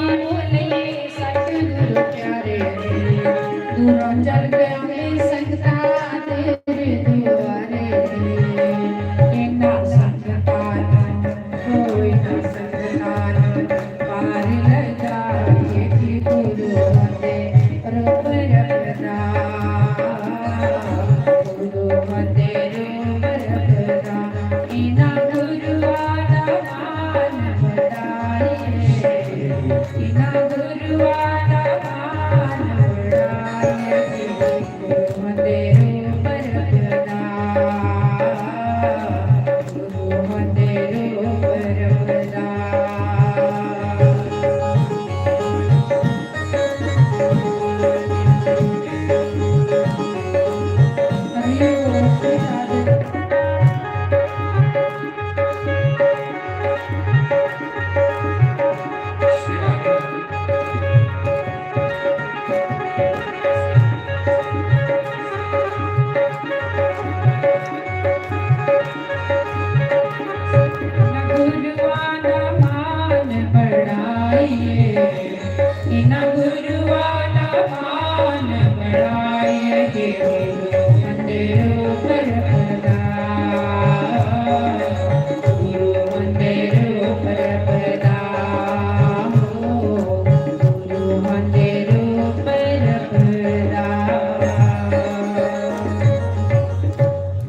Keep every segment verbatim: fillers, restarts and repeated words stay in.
बोले सतगुरु प्यारे, दूरों चल के आवे संगतां तेरे दुआरे। इन्ना संगतां, कोई ना संगतां, पार ले जाए कि गुरु होंदे रूप रखदा। गुरु होंदे रूप रखदा। इन्ना गुरुआ दा मान बढ़ाइए, इन्ना गुरुआ दा मान बढ़ाइए, गुरु होंदे रूप रखदा, गुरु होंदे रूप रखदा। गुरुआ दा मान बढ़ाइए, इन्ना गुरुआ दा मान बढ़ाइए, गुरु मंदिर पर पदा, गुरु मंदिर पर पदा, गुरु मंदिर पर पदा।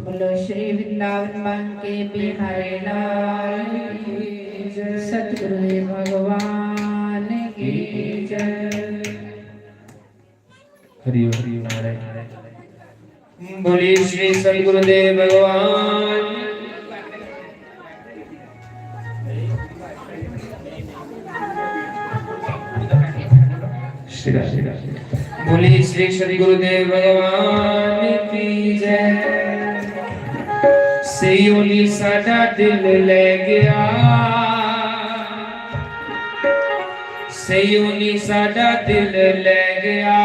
बोलो श्री वृंदावन मांके बिहारी लाल की जय। सतगुरुदेव भगवान की जय। हरि ओम, हरि ओम, नारायण। बोलिए श्री सतगुरुदेव भगवान। श्री राधे। बोलिए श्री सतगुरुदेव भगवान की जय। सैयो नी साडा दिल ले गया, सैयो नी साडा दिल ले गया,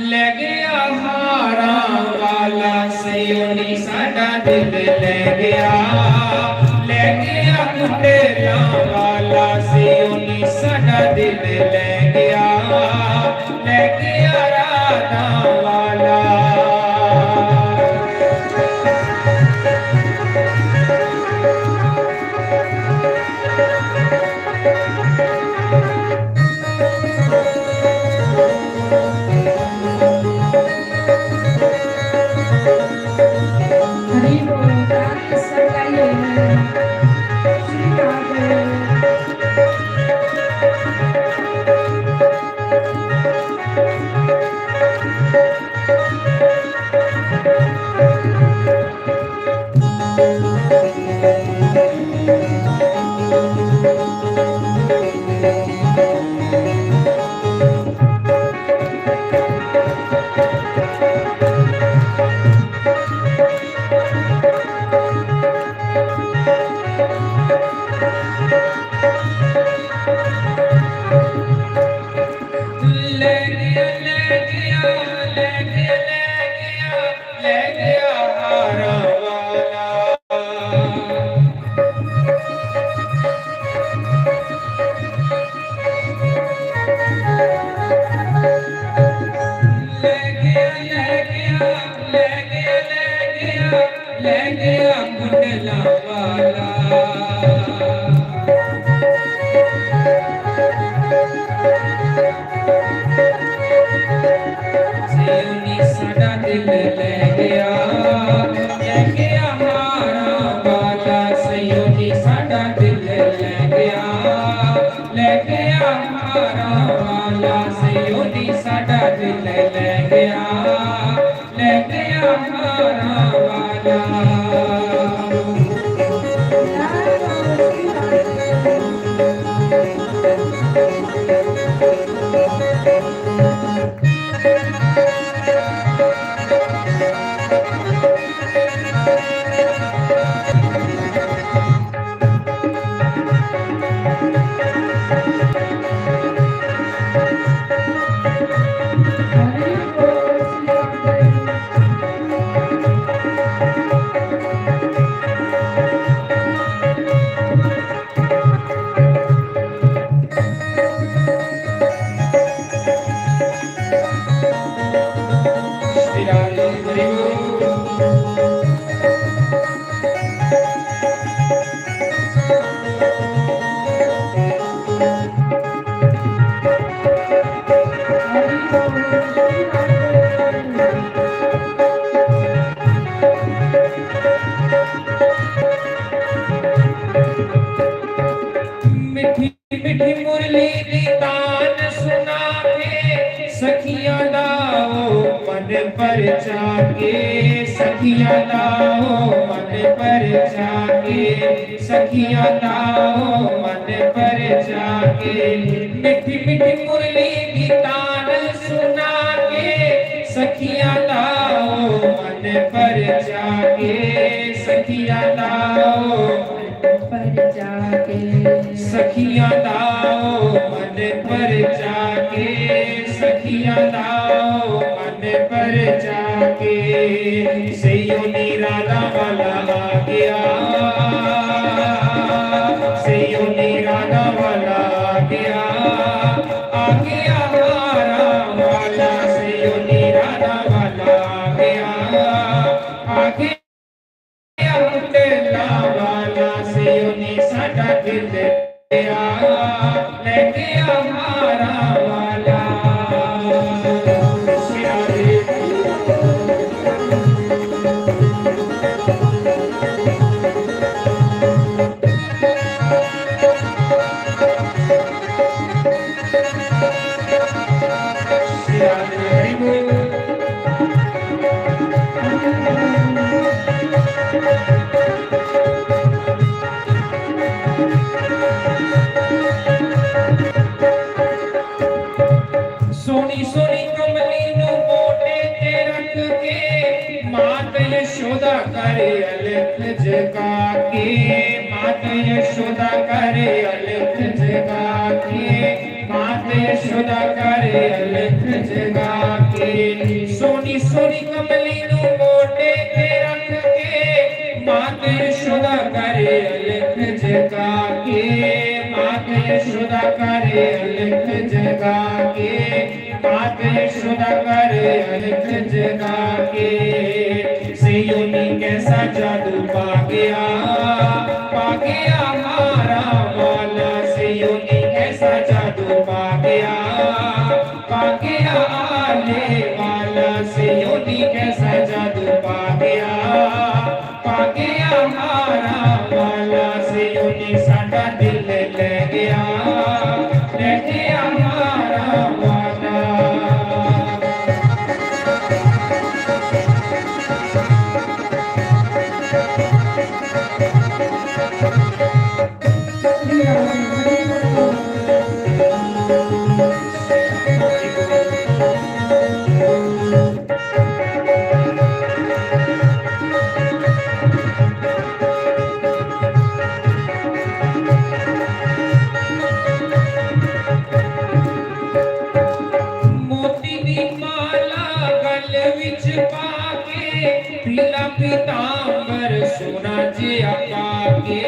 ले गया हारां वाला। सैयो नी साडा दिल ले गया, ले गया कुंडलां वाला। सैयो नी साडा दिल ले गया, ले गया राधां वाला। हरि बोल, ताली सब गाइए। श्री राधे। ले गया, ले गया, ले गया, ले गया, ले गया हारां वाला। ले गया, ले गया, ले गया, ले गया, ले गया कुंडलां वाला। सैयो नी साडा दिल ले गया, ले गया हारां वाला। सैयो नी साडा दिल ले गया, ले गया हारां वाला। सैयो नी साडा दिल ले गया, ले गया हारां वाला। दी तान सुना के सखियां दा ओ मन परचा के, सखियां दा ओ मन परचा के, सखियां दा ओ मन परचा के। मिठी मिठी मुरली दी तान सुना के सखियां दा ओ मन परचा के, सखियां दा ओ पर जाके। सखियां दा ओ मन पर जाके, सखियां दा ओ मन पर जाके। सैयो नी राधा वाला आ गया, सैयो नी राधा वाला आ गया, आ गया हारा वाला। सैयो नी राधा वाला आ गया, आ गया तेला वाला। सैयो नी साडा दिल लिया, लेके आ हारा वाला। सोनी सोनी कमली नू मोटे ते रख के, मात यशोदा करे अलख जगा के, मात यशोदा करे अलख जगा के, मात यशोदा करे अलख जगा के। सोनी सोनी कमली नू मोटे ते रख के, मात यशोदा करे अलख जगा के, मात यशोदा करे अलख जगा के, मात यशोदा करे अलख जगा के। सैयो नी कैसा जादू पा गया, पा गया हारा वाला। सैयो नी कैसा जादू पा गया, पा गया आले वाला। सैयो नी कैसा जादू पा गया, पा गया हारा वाला। सैयो नी साडा दिल ले गया, ले गया हारा वाला। मोती दी माला गल विच पा के, पीला पीतांबर सोना जेहा पा के,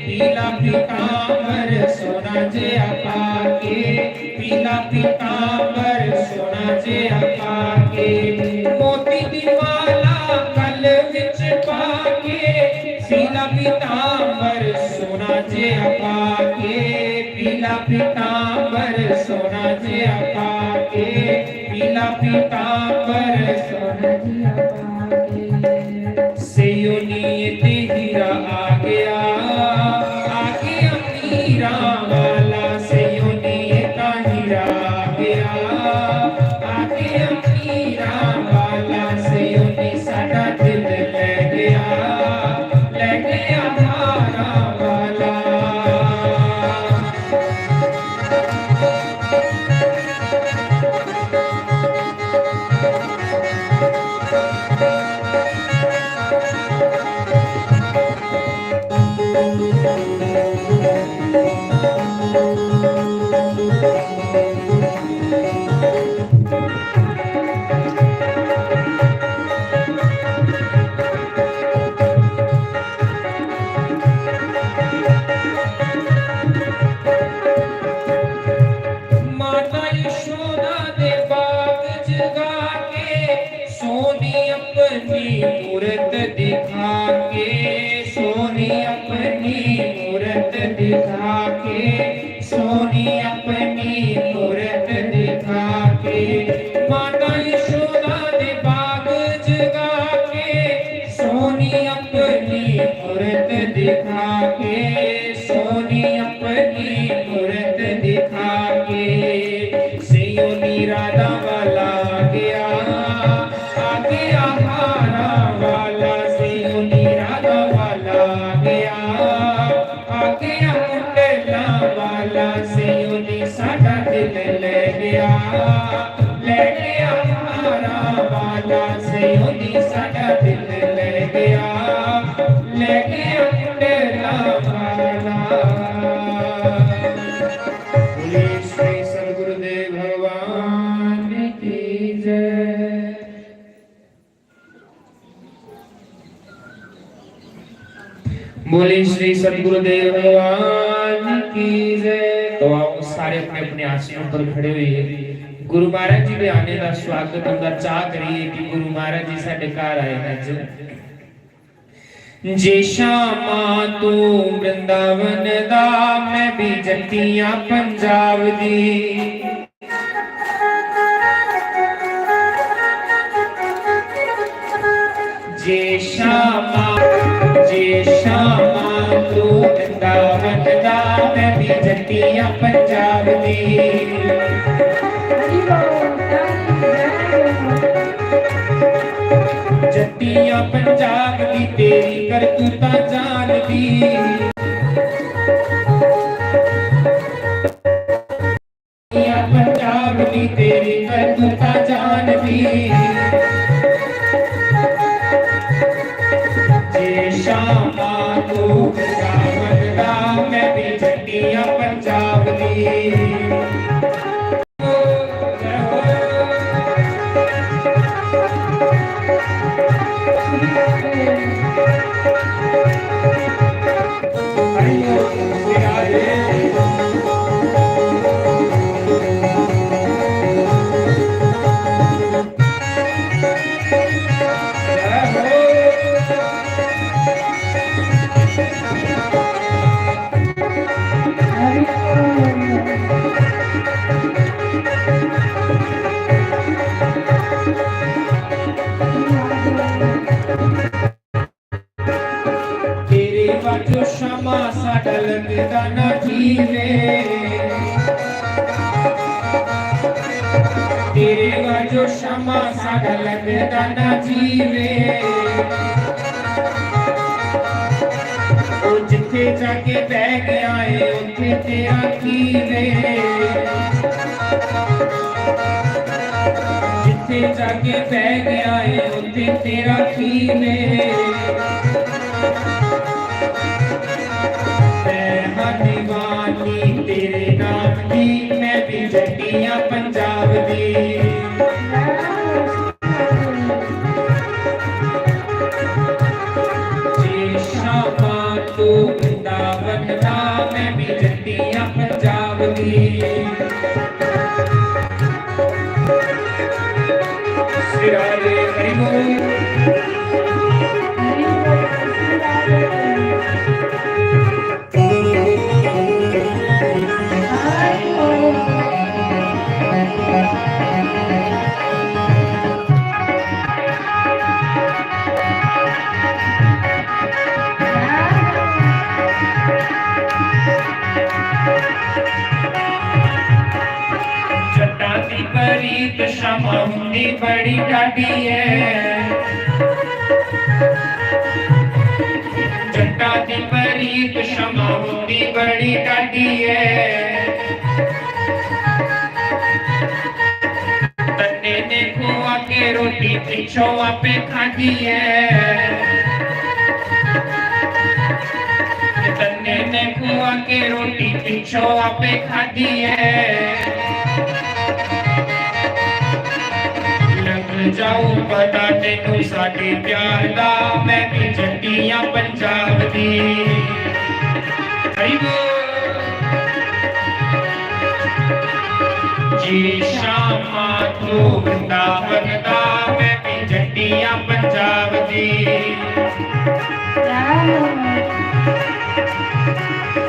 पीला पीतांबर सोना जेहा पा के, पीला पीतांबर सोना जेहा पा के। मोती दी माला गल विच पा के, पीला पीतांबर सोना जेहा पा के, पीला पीतांबर सोना जेहा पा के, पीला पीतांबर सोना जेहा पा के। सैयो नी ते हीरा आ गया, आ गया मीरा वाला। सैयो नी ते हीरा आ गया, आ गया मीरा वाला। सैयो नी साडा दिल ले गया, ले गया हारा वाला। माता यशोदा दे बाग जगा के, सोनी अपनी मूरत दिखा के, सोनी अपनी मूरत दिखा के, सोनी अपनी मूरत दिखा के। माता यशोदा दे बाग जगा के, सोनी अपनी मूरत दिखा के, सोनी अपनी मूरत दिखा के, सैयोनी राधा वाला आ गया, आ गया हारा वाला, सैयोनी राधा वाला आ गया, आ गया मुंडेला वाला, सैयोनी साडा दिल ले गया, ले गया हारा वाला, सैयोनी साडा दिल ले गया, ले गया मुंडेला वाला। बोलिए श्री सदगुरुदेव भगवान की जय। बोलिए श्री सदगुरुदेव भगवान की जय। तो आओ, सारे अपने अपने आसनों पर खड़े हुए गुरु महाराज जी के आने का स्वागत, उनका चाह करिए कि गुरु महाराज जी साडे घर आए हैं। जे श्यामा तू वृंदावन दा, मैं भी जट्टियां पंजाब दी। जे श्यामा, जे श्यामा तू वृंदावन दा, मैं भी जट्टियां पंजाब दी। जट्टियां पंजाब दी, तेरी करतूता जान दी। जट्टियां पंजाब दी, तेरी करतूता जान दी। जे श्यामा तू वृंदावन दा, मैं भी जट्टियां पंजाब दी। तेरे वांगू श्यामा साडा लगदा ना जी वे। तेरे वांगू श्यामा साडा लगदा ना जी वे। ओ जिथे जाके बह गया है, उथे तेरा की वे। जिथे जाके बह गया है, उथे तेरा की वे। मैं हाँ दीवानी तेरे नाम की, मैं भी जट्टियां पंजाब दी। जे श्यामा तू वृंदावन दा, मैं भी जट्टियां पंजाब दी। सिरारे हरि बोल। जट्टां दी परीत श्यामा हुंदी बड़ी डाढी ऐ। जट्टां दी परीत श्यामा हुंदी बड़ी डाढी ऐ। तन्ने ने खुआ के रोटी पिछों आपे खाधी ऐ। तन्ने ने खुआ के रोटी पिछों आपे खाधी ऐ। लग जाऊ पता तेनू साडे प्यार दा, मैं भी जट्टियां पंजाब दी। हरि बोल। जे श्यामा तू वृंदावन दा, मैं भी जट्टियां पंजाब दी।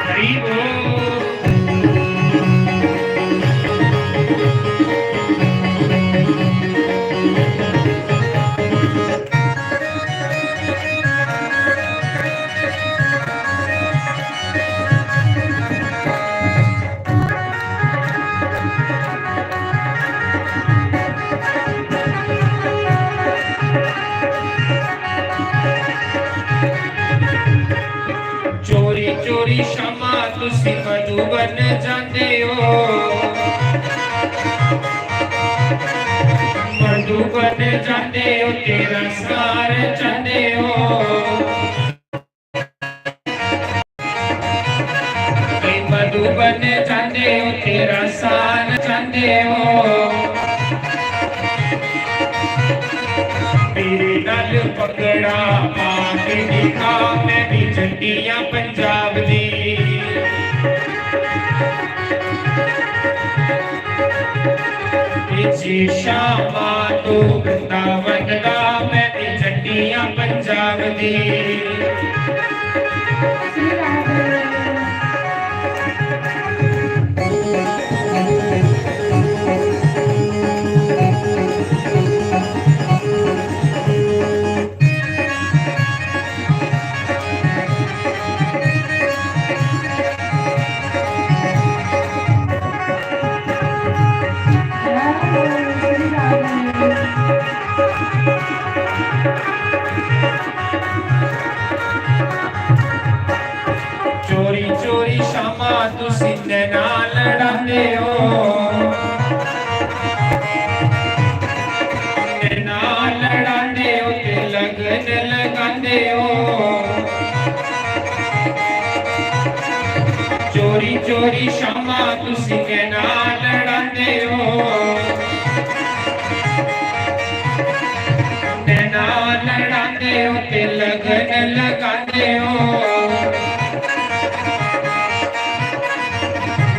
हरि बोल। मधुबन जांदे ओ, मधुबन जांदे ओ, तेरा सार चांदे ओ। ए मधुबन जांदे ओ, तेरा सार चांदे ओ। मेरे नाल पगड़ा पा के दिखा, मैं भी जट्टियां पंजाब दी। ए जे शामा तू वृंदावन दा, मैं भी जट्टियां पंजाब दी। चोरी चोरी शामा तुसी नैना लड़ांदे ओ, नैना लड़ांदे ओ ते लगन लगांदे ओ। चोरी चोरी शामा तुसी नैना लड़ांदे ओ, नैना लड़ांदे ओ ते लगन लगांदे ओ।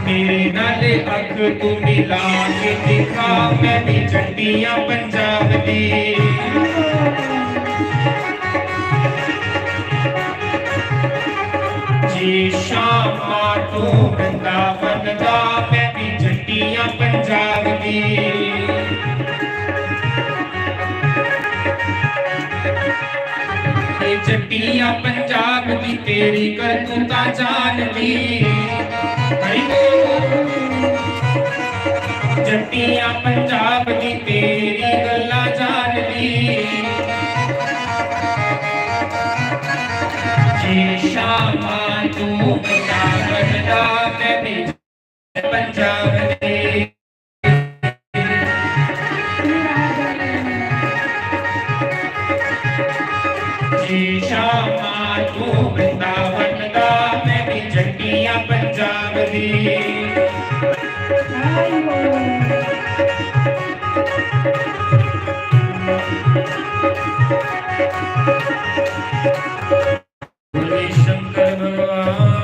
मेरे नाल अख तू मिला के दिखा, मैं भी जट्टियां पंजाब दी। जे शामा तू वृंदावन दा, मैं भी जट्टियां पंजाब दी। ए जट्टियां पंजाब दी, तेरी करतूतां जान दी। हरि बोल। जट्टियां पंजाब दी, तेरी गल्लां जान दी। जे शामा तू पंजाब दा, मैं भी पंजाब दी। जी शामा तू वृंदावन दा, मैं भी जट्टियां पंजाब दी। बोले शंकर भगवान।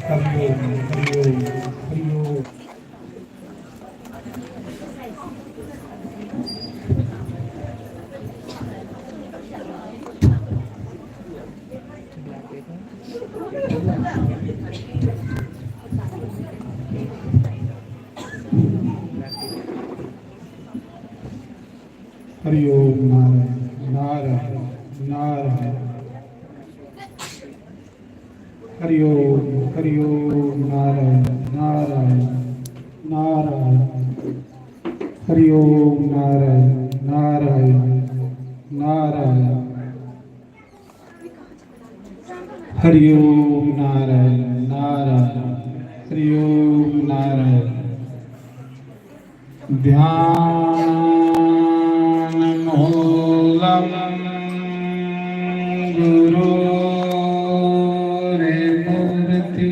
हरिओम, हरिओम, हरिओम। हरिओम। नारायण, नारायण, नारायण। हरिओम, हरिओम। नारायण, नारायण, नारायण। हरिओम। नारायण, नारायण, नारायण। हरिओम। नारायण, नारायण। हरिओम। नारायण। ध्यान मूलम गुरोर मूर्ति,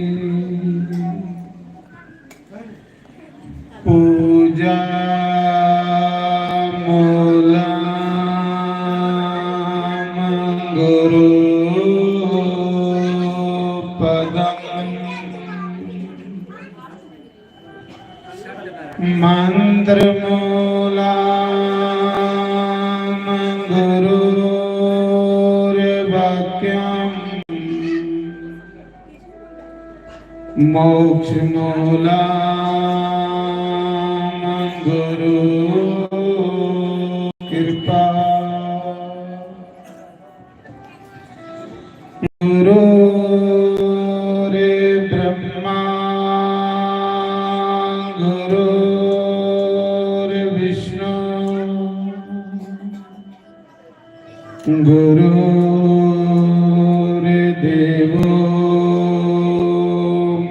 पूजा मूलम गुरु पदम। मंत्र मूलम गुरुर्वाक्यम, मोक्ष मूलम गुरु कृपा। गुरुर्ब्रह्मा गुरु गुरुर्देवो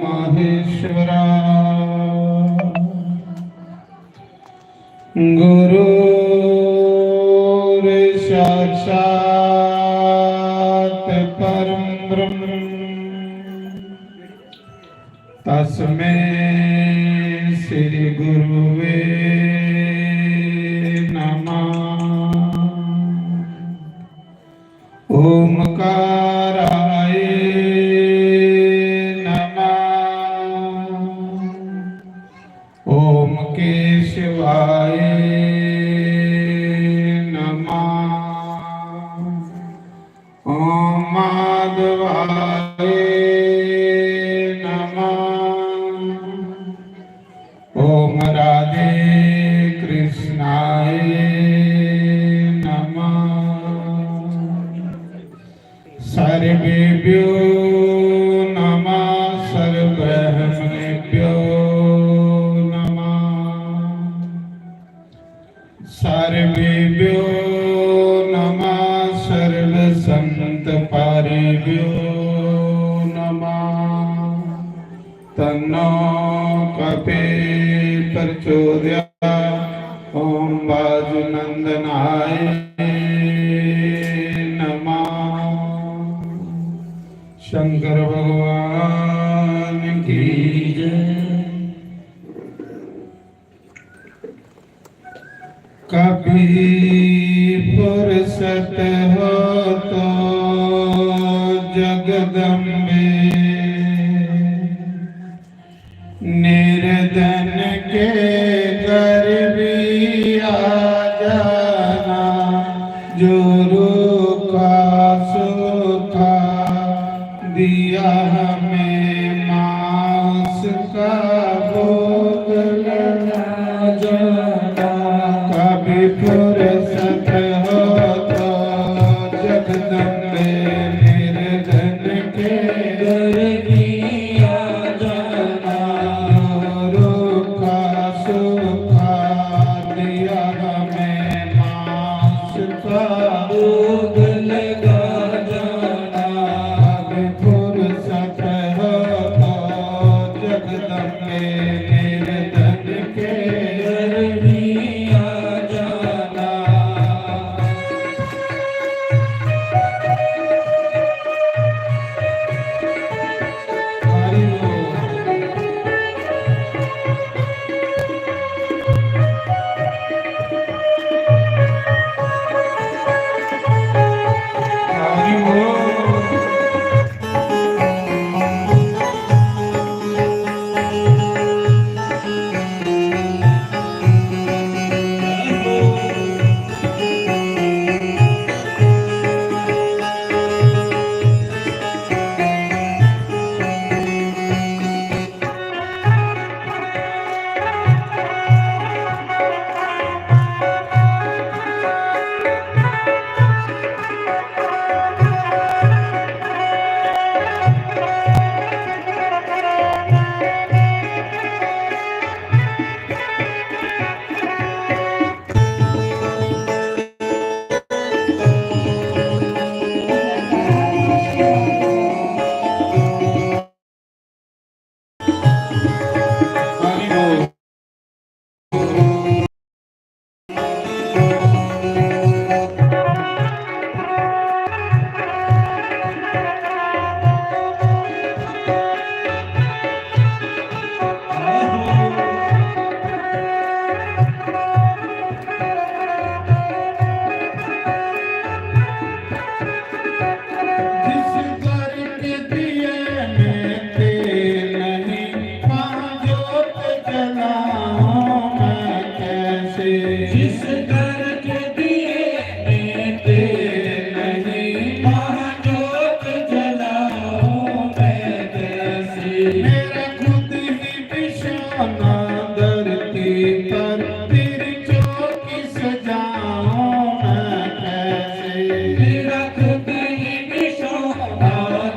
महेश्वरा, गुरुर्साक्षात् परं ब्रह्म, तस्मै श्री गुरुवे नमः। ओमकाराय नमः। ओम केशवाय नमः। ओम माधवाय नमः। ओम राधे कृष्णाय नमः। सर्वेभ्यो नमः, सर्वब्रह्मणेभ्यो नमः। सर्वेभ्यो नमः, सर्वसंत पारेभ्यो नमः। तन्नो कपि प्रचोदयात्। ओम वायुनंदनाय नमः। शंकर भगवान की जय। कभी फुर्सत हो तो जगदम्बे, निर्धन के घर भी आ जाना, जो रूखा सूखा दिया हमें मांस का भोग लगा जाना। कभी फुर्सत हो तो जगदम्बे, निर्धन के घर भी आ जाना। रूखा सूखा दिया हमें मांस का भोग लगा जाना। कभी फुर्सत हो तो जगदम्बे, निर्धन के घर भी आ जाना। हरि बोल। हरि बोल। जिस घर के दिए में तेल नहीं, वहाँ जोत जलाऊं मैं कैसे? जिस घर के दिए में तेल नहीं, वहाँ जोत जलाऊं मैं कैसे? मेरा खुद ही बिछोना धरती पर, तिरछों की सजाऊं मैं कैसे? मेरा खुद ही बिछोना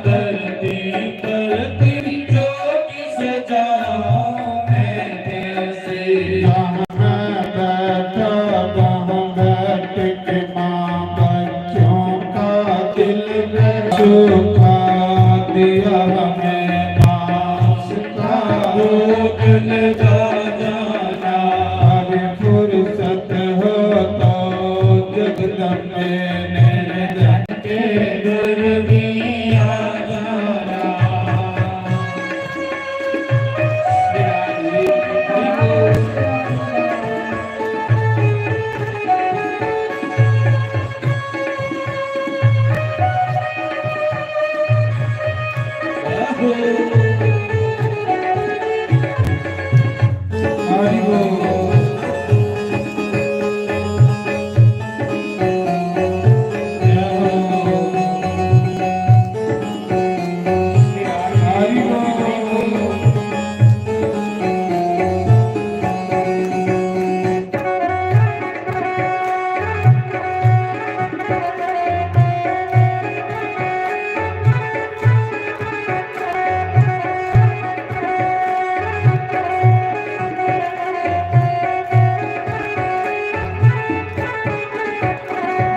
धरती पर, तिरछों की सजाऊं मैं कैसे? जहाँ मैं बैठा, वहाँ बैठ के माँ बच्चों सूखा दिया हमें मांस का भोग लगा जाना। अभी फुर्सत हो तो जगदम्बे निर्धन के घर भी आ जाना।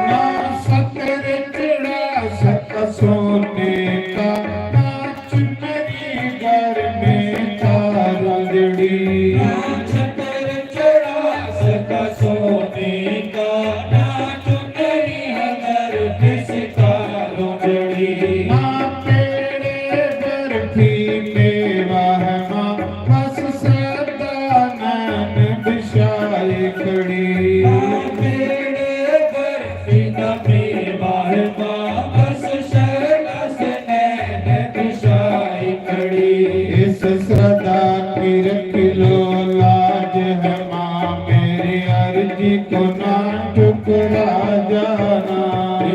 ना सतर चढ़ा सका सोने का, ना चुनरी घर में तार उजड़ी। ना छतर चढ़ा सका सोने का, ना चुनरी घर में सितारों जड़ी। ना पेड़े बर्फी मेवा है माँ, बस सदा नैन बिछाए खड़ी। ना पेड़े बर्फी ना मेवा है माँ, बस शर्त से नैन बिछाए खड़ी। इस सदा की रख लो लाज है माँ, मेरी अर्जी को ना ठुकरा जाना।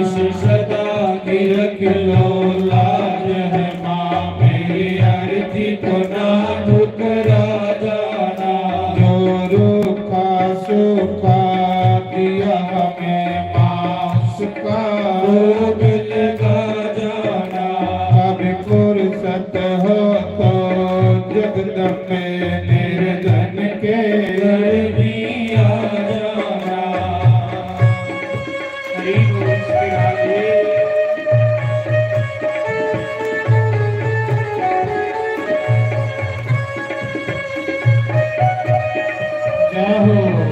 इस सदा की रख लो लाज है माँ, मेरी अर्जी को ना ठुकरा जाना। जो रूखा सूखा दिया हमें माँ, उसका भोग लगा जाना। कभी फुर्सत हो तो जगदम्बे निर्धन के घर भी आ जाना। हरि बोल श्री राधे। जय हो।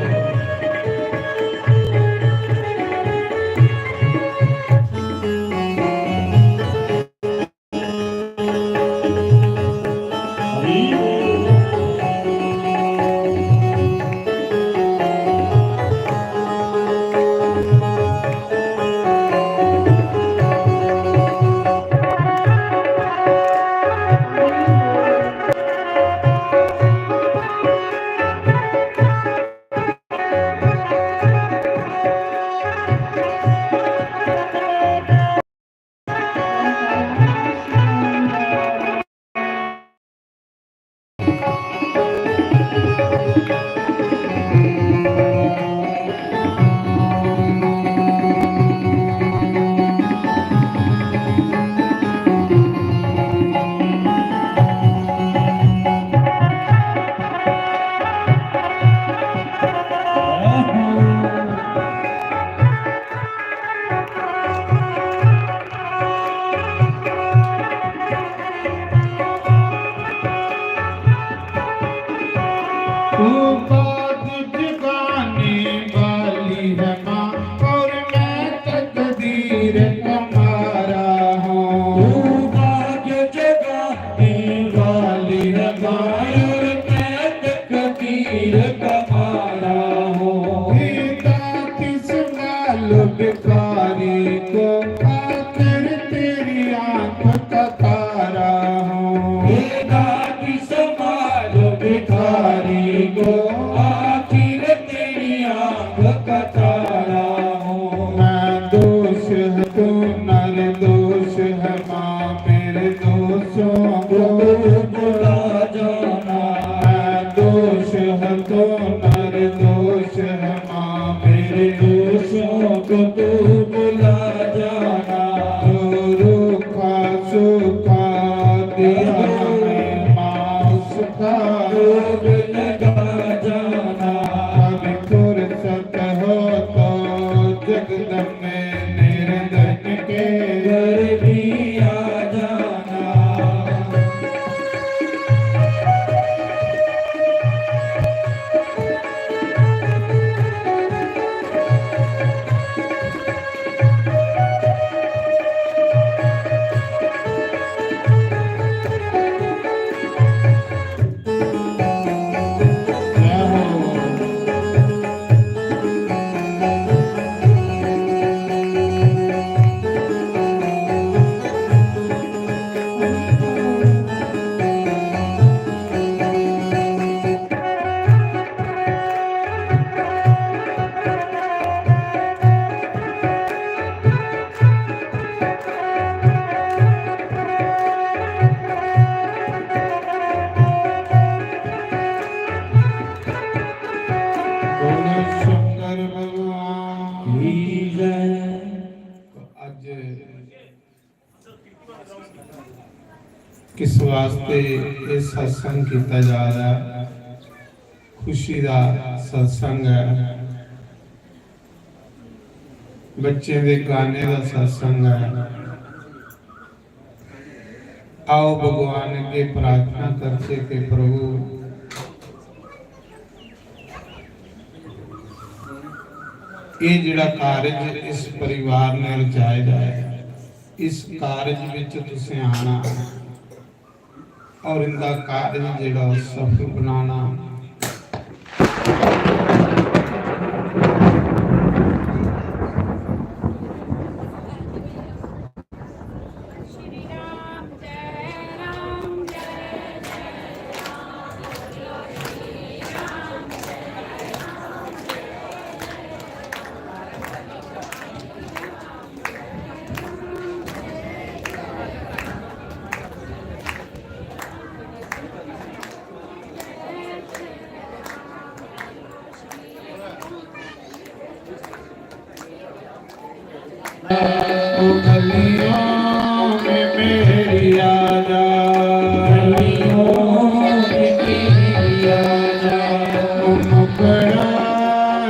तू बाग जगाने वाली है माँ और मैं तकदीर का मारा हूँ। तू बाग जगाने वाली है माँ और मैं तकदीर का मारा हूँ। बेटा किस माल भिखारी को आखिर तेरी आंख का तारा हूँ। बेटा किस माल भिखारी को आखिर तेरी आंख का तारा हूँ। मैं दोष है तू निर्दोष है माँ, मेरे दोषों को भुला जाना। मैं दोष है तू निर्दोष है माँ, मेरे दोषों को तू भुला जाना। जो रूखा सूखा दिया हमें माँ, उसका भोग लगा जाना। कभी फुर्सत हो तो जगदम्बे निर्धन के घर भी अज किस वास्ते ये सत्संग किया जा रहा है? खुशी का सत्संग है, बच्चों के गाने का सत्संग है। आओ भगवान अगे प्रार्थना करते कि प्रभु, ये जिहड़ा कारज इस परिवार ने रचाए दा है, इस कारज विच तुसें आना और इंदा कारज जिहड़ा सफल बनाना। गलियों में मेरी आजा, गलियों में मेरी आजा, मुखड़ा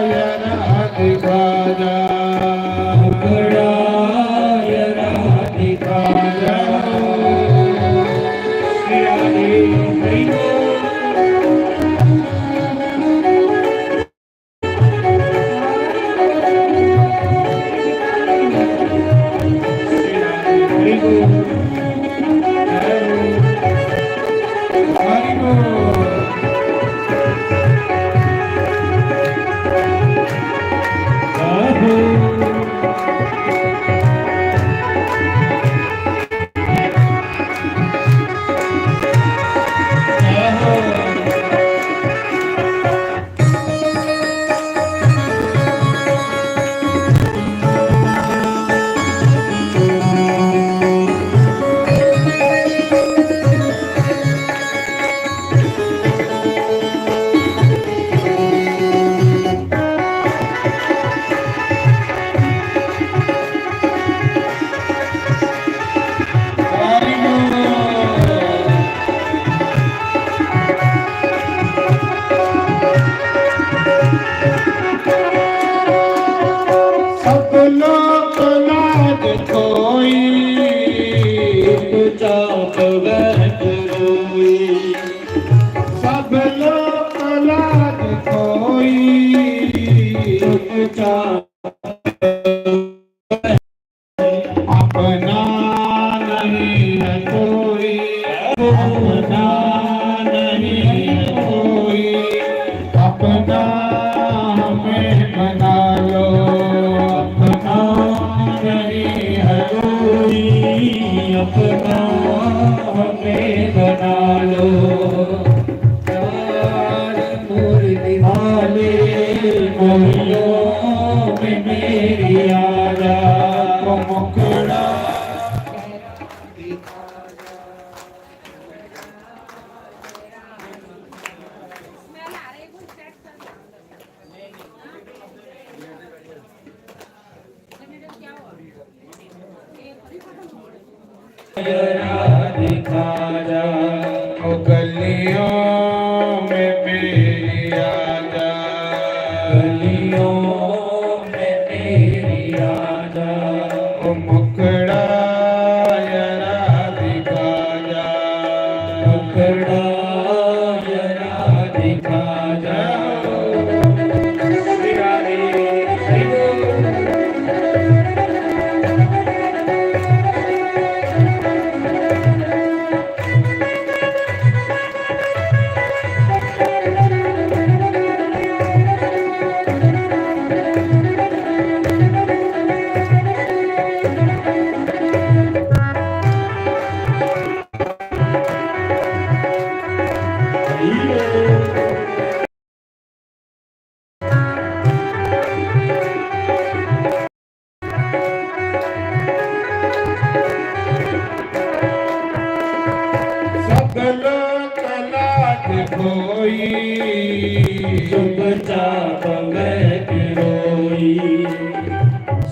यारा दिखा जा, मुखड़ा यारा दिखा जा। सब लोक लाज खोई, चुपचाप बैठ रोई। सब लोक लाज खोई, चुपचाप अपना नहीं है कोई, अपना नहीं है कोई, अपना हमें बना लो। अपना नहीं है कोई, अपना हमें बना लो। प्यार मोर निभाले, मोहियों में मेरी आजा, मुखड़ा। यारा दिखा जा, ओ गलियों में मेरी आजा, गलियों में मेरी आजा, ओ मुखड़ा यारा दिखा जा, मुखड़ा यारा दिखा जा।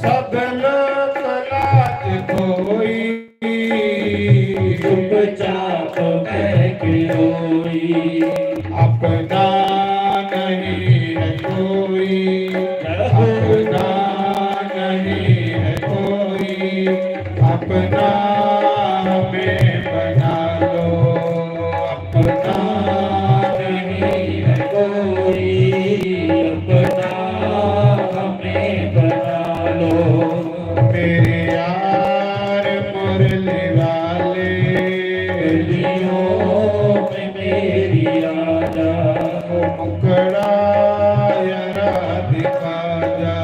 सब लोक लाज खोई, चुपचाप बह के रोई। अपना नहीं है कोई, अपना नहीं है कोई, अपना हमें बना लो। अपना नहीं है कोई, अपना हमें बना लो। मेरे यार मुरली वाले, गलियों में मेरी आजा। मुखड़ा यारा दिखा जा,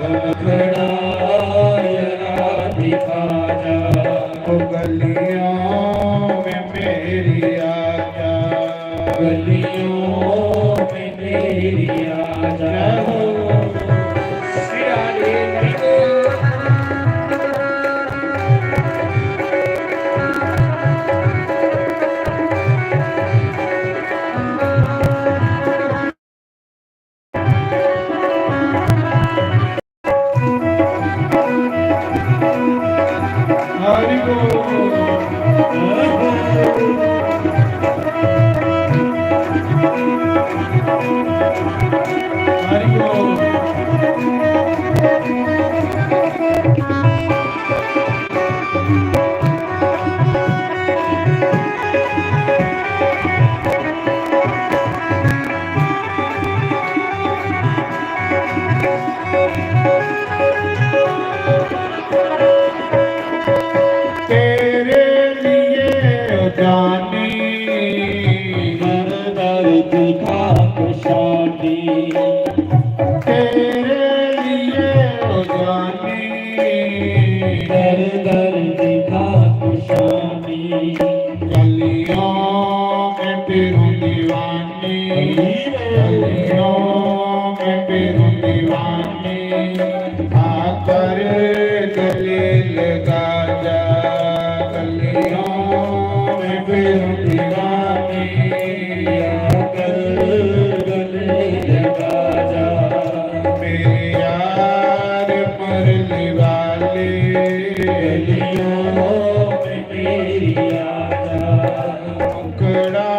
मुखड़ा यारा दिखा जा। ओ गलियों में मेरी आजा, गलियों में मेरी आजा। हरि बोल। हरि बोल। तेरे लिए ओ जानी, हर दर्द का कुशानी। तेरे लिए ओ जानी, हर दर्द का कुशानी। गलियों में फिरूं दीवानी, गलियों में फिरूं दीवानी। आकर गले लगा जा, गलियों में फिरूं दीवानी। आकर गले लगा जा, मेरे यार मुरली वाले, गलियों में मेरी आजा। मुखड़ा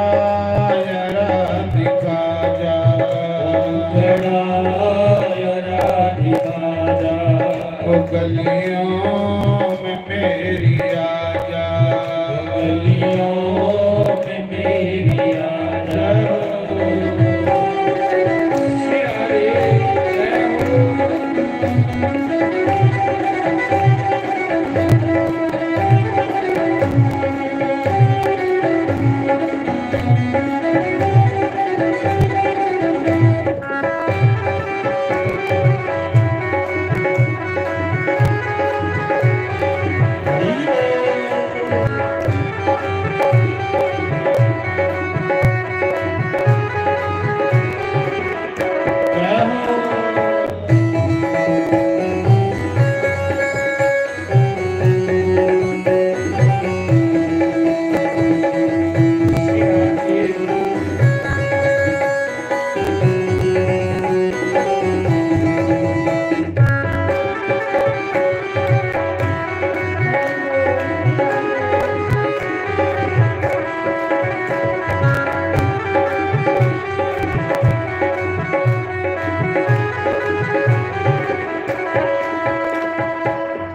यारा दिखा जा, मुखड़ा यारा दिखा जा। ओ गलियों में मेरी आजा, गलियों में मेरी आजा।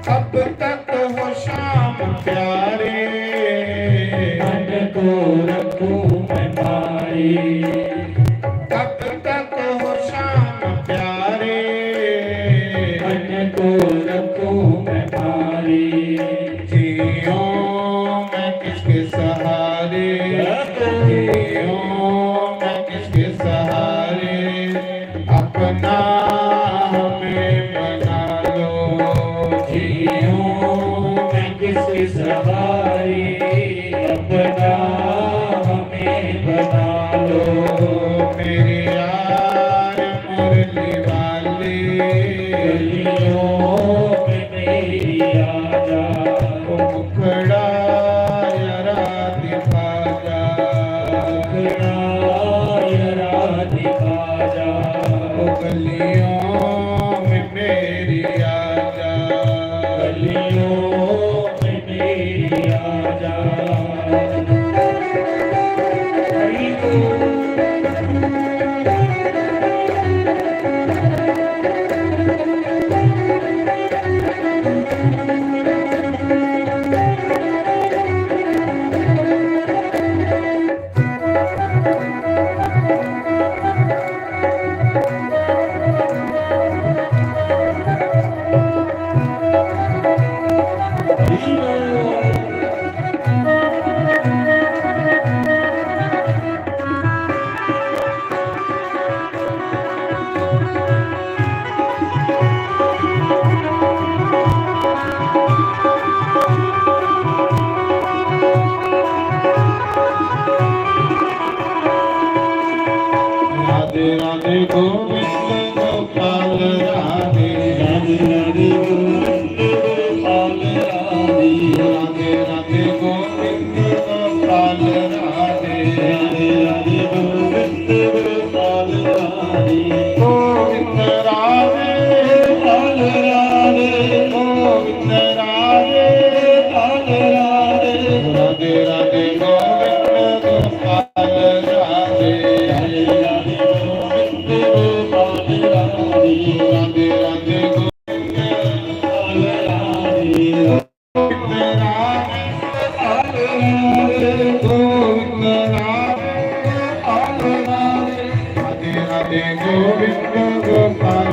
कब तक हो श्याम प्यारे, मन को रखूं मैं मारे। कब तक हो श्याम प्यारे, मन को रखूं मैं मारे। जियो मैं किसके सहारे, जियो मैं किसके सहारे। अपना हमें बना लो, जियो मैं किसके सहारे। अपना हमें बना लो, मेरे यार मुरली वाले। गलियों में मेरी आजा। ओ मुखड़ा यारा दिखा जा, मुखड़ा यारा दिखा जा। ओ गलियों में मेरी आजा। राधे राधे गोविंद गोपाल राधे। राधे राधे गोविंद गोपाल राधे। राधे राधे गोविंद गोपाल राधे। राधे राधे गोविंद गोपाल राधे। गोविंद राधे गोपाल राधे। गोविंद राधे गोपाल राधे। राधे राधे गोविंद गोपाल राधे। राधे राधे गोविंद गोपाल राधे। राधे राधे गोविंद गोपाल राधे। राधे राधे गोविंद गोपाल राधे। राधे राधे गोविंद गोपाल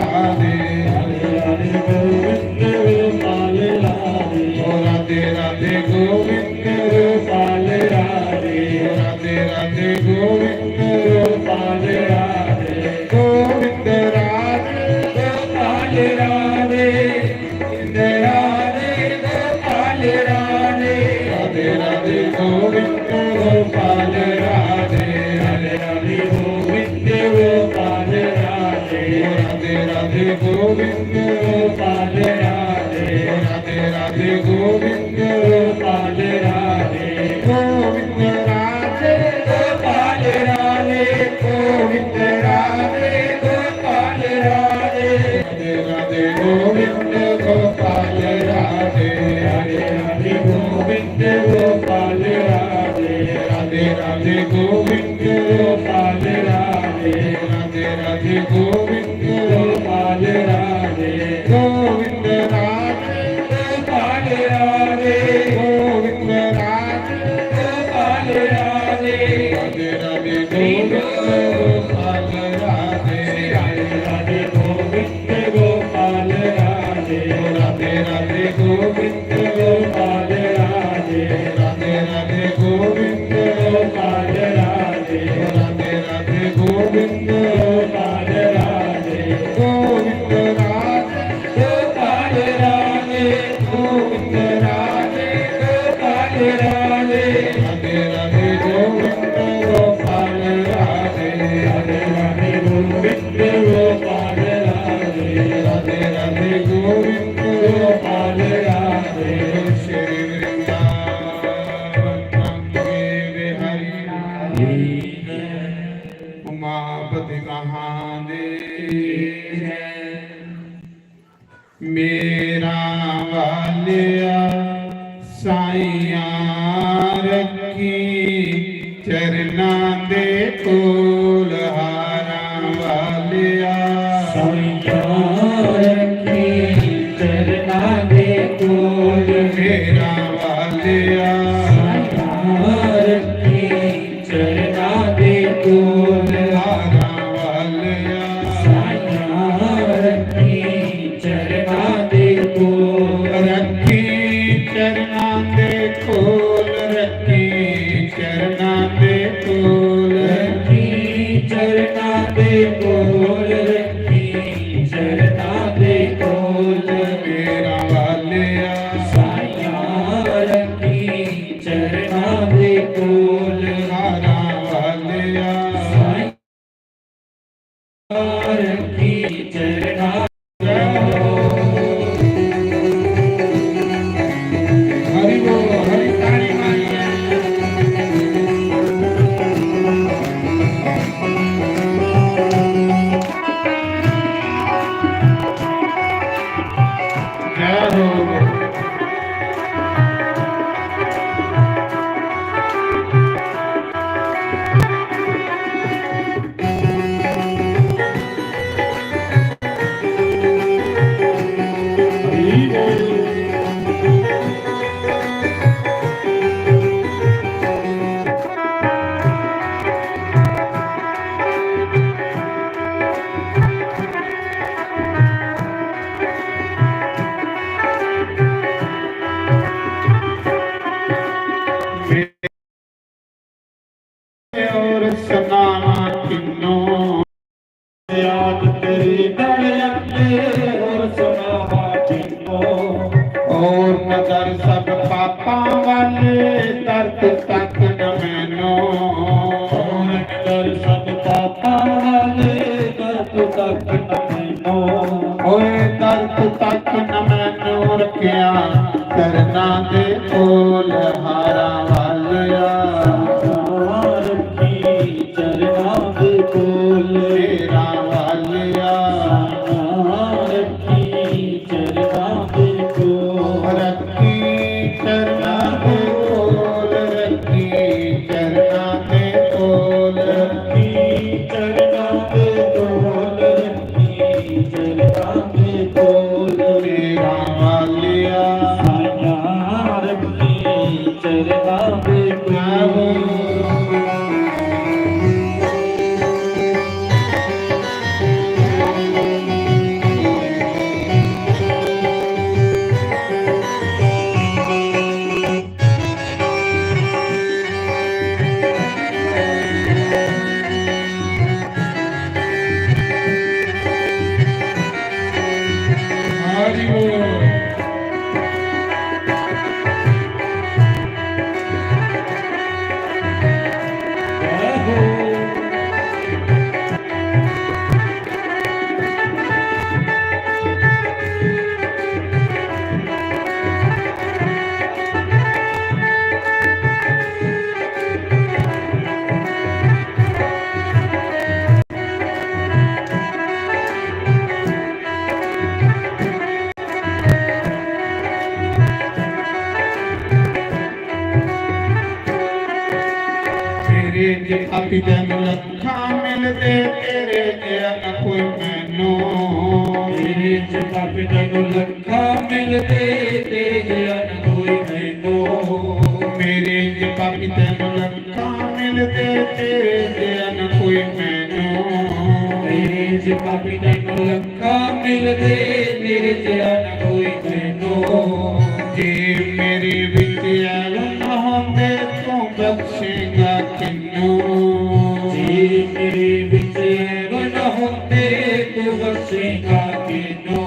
राधे। राधे राधे गोविंद गोपाल राधे। ओ राधे राधे गोविंद गोपाल राधे। राधे राधे गोविंद गोपाल राधे। गोविंद राधे गोपाल राधे। राधे राधे गोपाल राधे। राधे राधे गोविंद गोपाल राधे। राधे राधे गोविंद गोपाल राधे। राधे राधे गोविंद गोपाल राधे। राधे राधे गोविंद गोपाल राधे। गोविंद राधे गोपाल राधे। गोविंद राधे गोपाल राधे। राधे राधे गोविंद गोपाल राधे। राधे राधे गोविंद गोपाल राधे। राधे राधे गोविंद गोपाल राधे। राधे राधे गोविंद गोपाल राधे। गोविंद राधे गोपाल राधे। गोविंद राधे गोपाल राधे। राधे राधे गोविंद गोपाल राधे। राधे राधे गोविंद गोपाल राधे। राधे राधे गोविंद गोपाल राधे। राधे राधे गोविंद गोपाल राधे। राधे राधे गोविंद गोपाल राधे। गोविंद राधे गोपाल राधे। गोविंद राधे गोपाल राधे। राधे राधे गोविंद गोपाल राधे। राधे राधे गोविंद गोपाल राधे। राधे राधे गोविंद गोपाल राधे। श्री वृंदावन धाम के बिहारी उमापति महादेव। मेरा वालिया साइयां रखी चरना दे कोल। हारा वालिया साइयां रखी चरना दे कोल। मेरा वालिया साइयां रखी चरना दे कोल। हारा वालिया साइयां रखी चरना दे कोल। रखी चरना दे कोल। रखी चरना दे कोल। रखी चरना दे कोल। रखी चरना दे कोल। मेरा वालिया साइयां रखी चरना दे कोल। हारा वालिया साइयां रखी चरना। हरि बोल, हरि ताड़ी मारिए। जय हो। मैनू रखेआ चरना दे कोल, हारा वालिया। रखी चरना दे कोल, शेरा वालिया। रखी चरना दे कोल, रखी चरना दे कोल, रखी चरना दे कोल, रखी चरना दे कोल, रखी चरना दे कोल, मेरा वालिया। साया रखी चरना दे कोल। हरि बोल। जय हो। तेरे जे पापी तैनू लखां मिलदे, तेरे जेहा ना कोई मैनू। तेरे च पापी तैनू लखां मिलदे, तेरे जेहा ना कोई मैनू। मेरे च पापी तैनू लखां मिलदे, तेरे जेहा ना कोई मैनू। तेरे च पापी तैनू लखां मिलदे, तेरे जेहा ना कोई मैनू। जे मेरे विच ऐब ना होंदे, तू बख्शेगा किन्नू। जे मेरे विच ऐब ना होंदे, तू बख्शेगा किन्नू।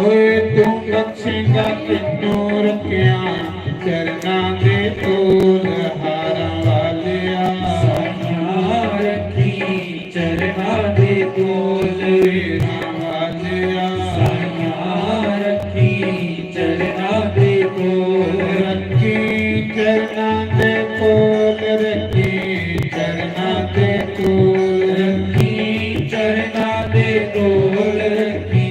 ओए तू बख्शेगा किन्नू, रखेआ चरना दे कोल, हारा वालिया। साया रखी चरना दे कोल, शेरा वालिया। साया रखी चरना दे कोल, रखी चरना दे कोल, रखी चरना दे कोल, रखी चरना दे कोल, रखी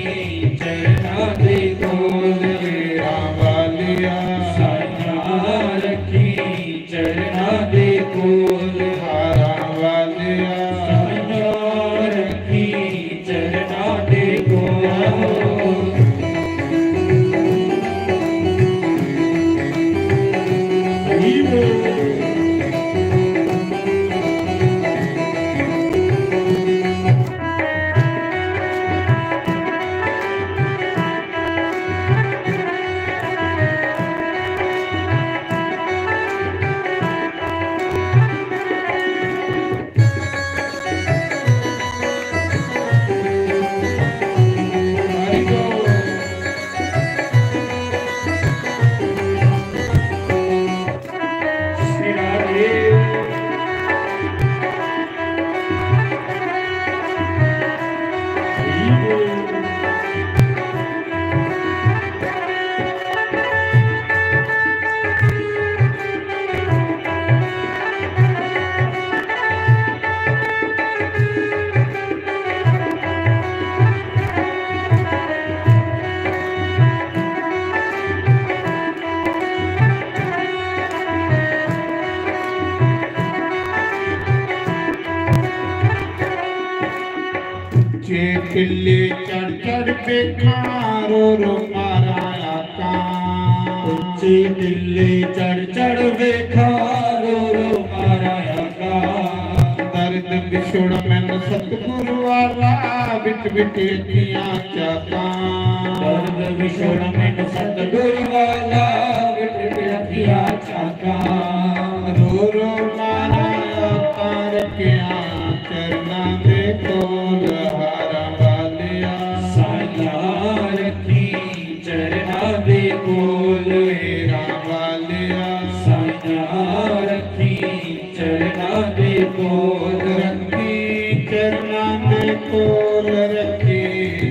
चरना दे कोल, शेरा वालिया। साया रखी चरना दे कोल, हारा वालिया। साया रखी चरना दे कोल। जे दिल्ली चढ़ चढ़ बेखां रो रो मारा आका। उच्ची दिल्ली चढ़ चढ़ बेखां रो रो मारा आका। दर्द विछोड़ मैनू सतगुरु वाला, बिट बिट अखियां चाका। दर्द विछोड़ मैनू सतगुरु वाला, बिट बिट अखियां चाका। रो रो मारा आका, रखेआ चरना दे कोल, हारा वालिया। साया रखी चरना दे कोल, हेरा वालिया। साया रखी चरना दे कोल, रखी चरना दे कोल, रखी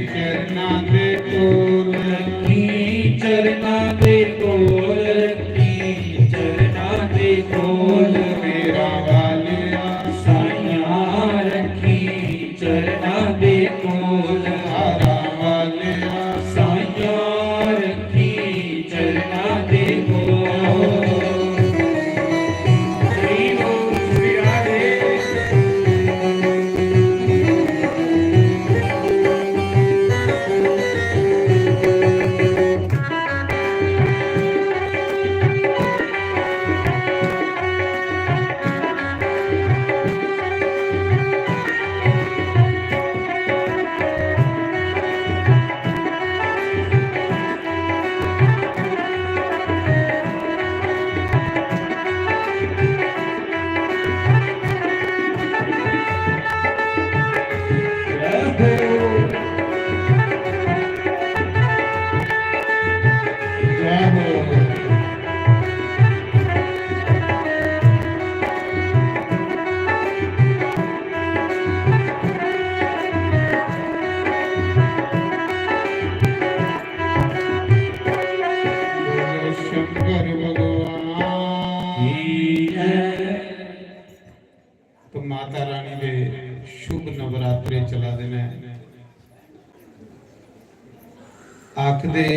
चरना दे कोल, रखी चरना दे कोल रखी, चरना दे कोल मेरा वालिया, साइयां रखी चरना दे कोल, हारा वालिया, साइयां रखी चरना दे कोल। श्री गुरु श्री राधे। शंकर भगवान की जय। तो माता रानी दे शुभ नवरात्रे चला दे ने। आखदे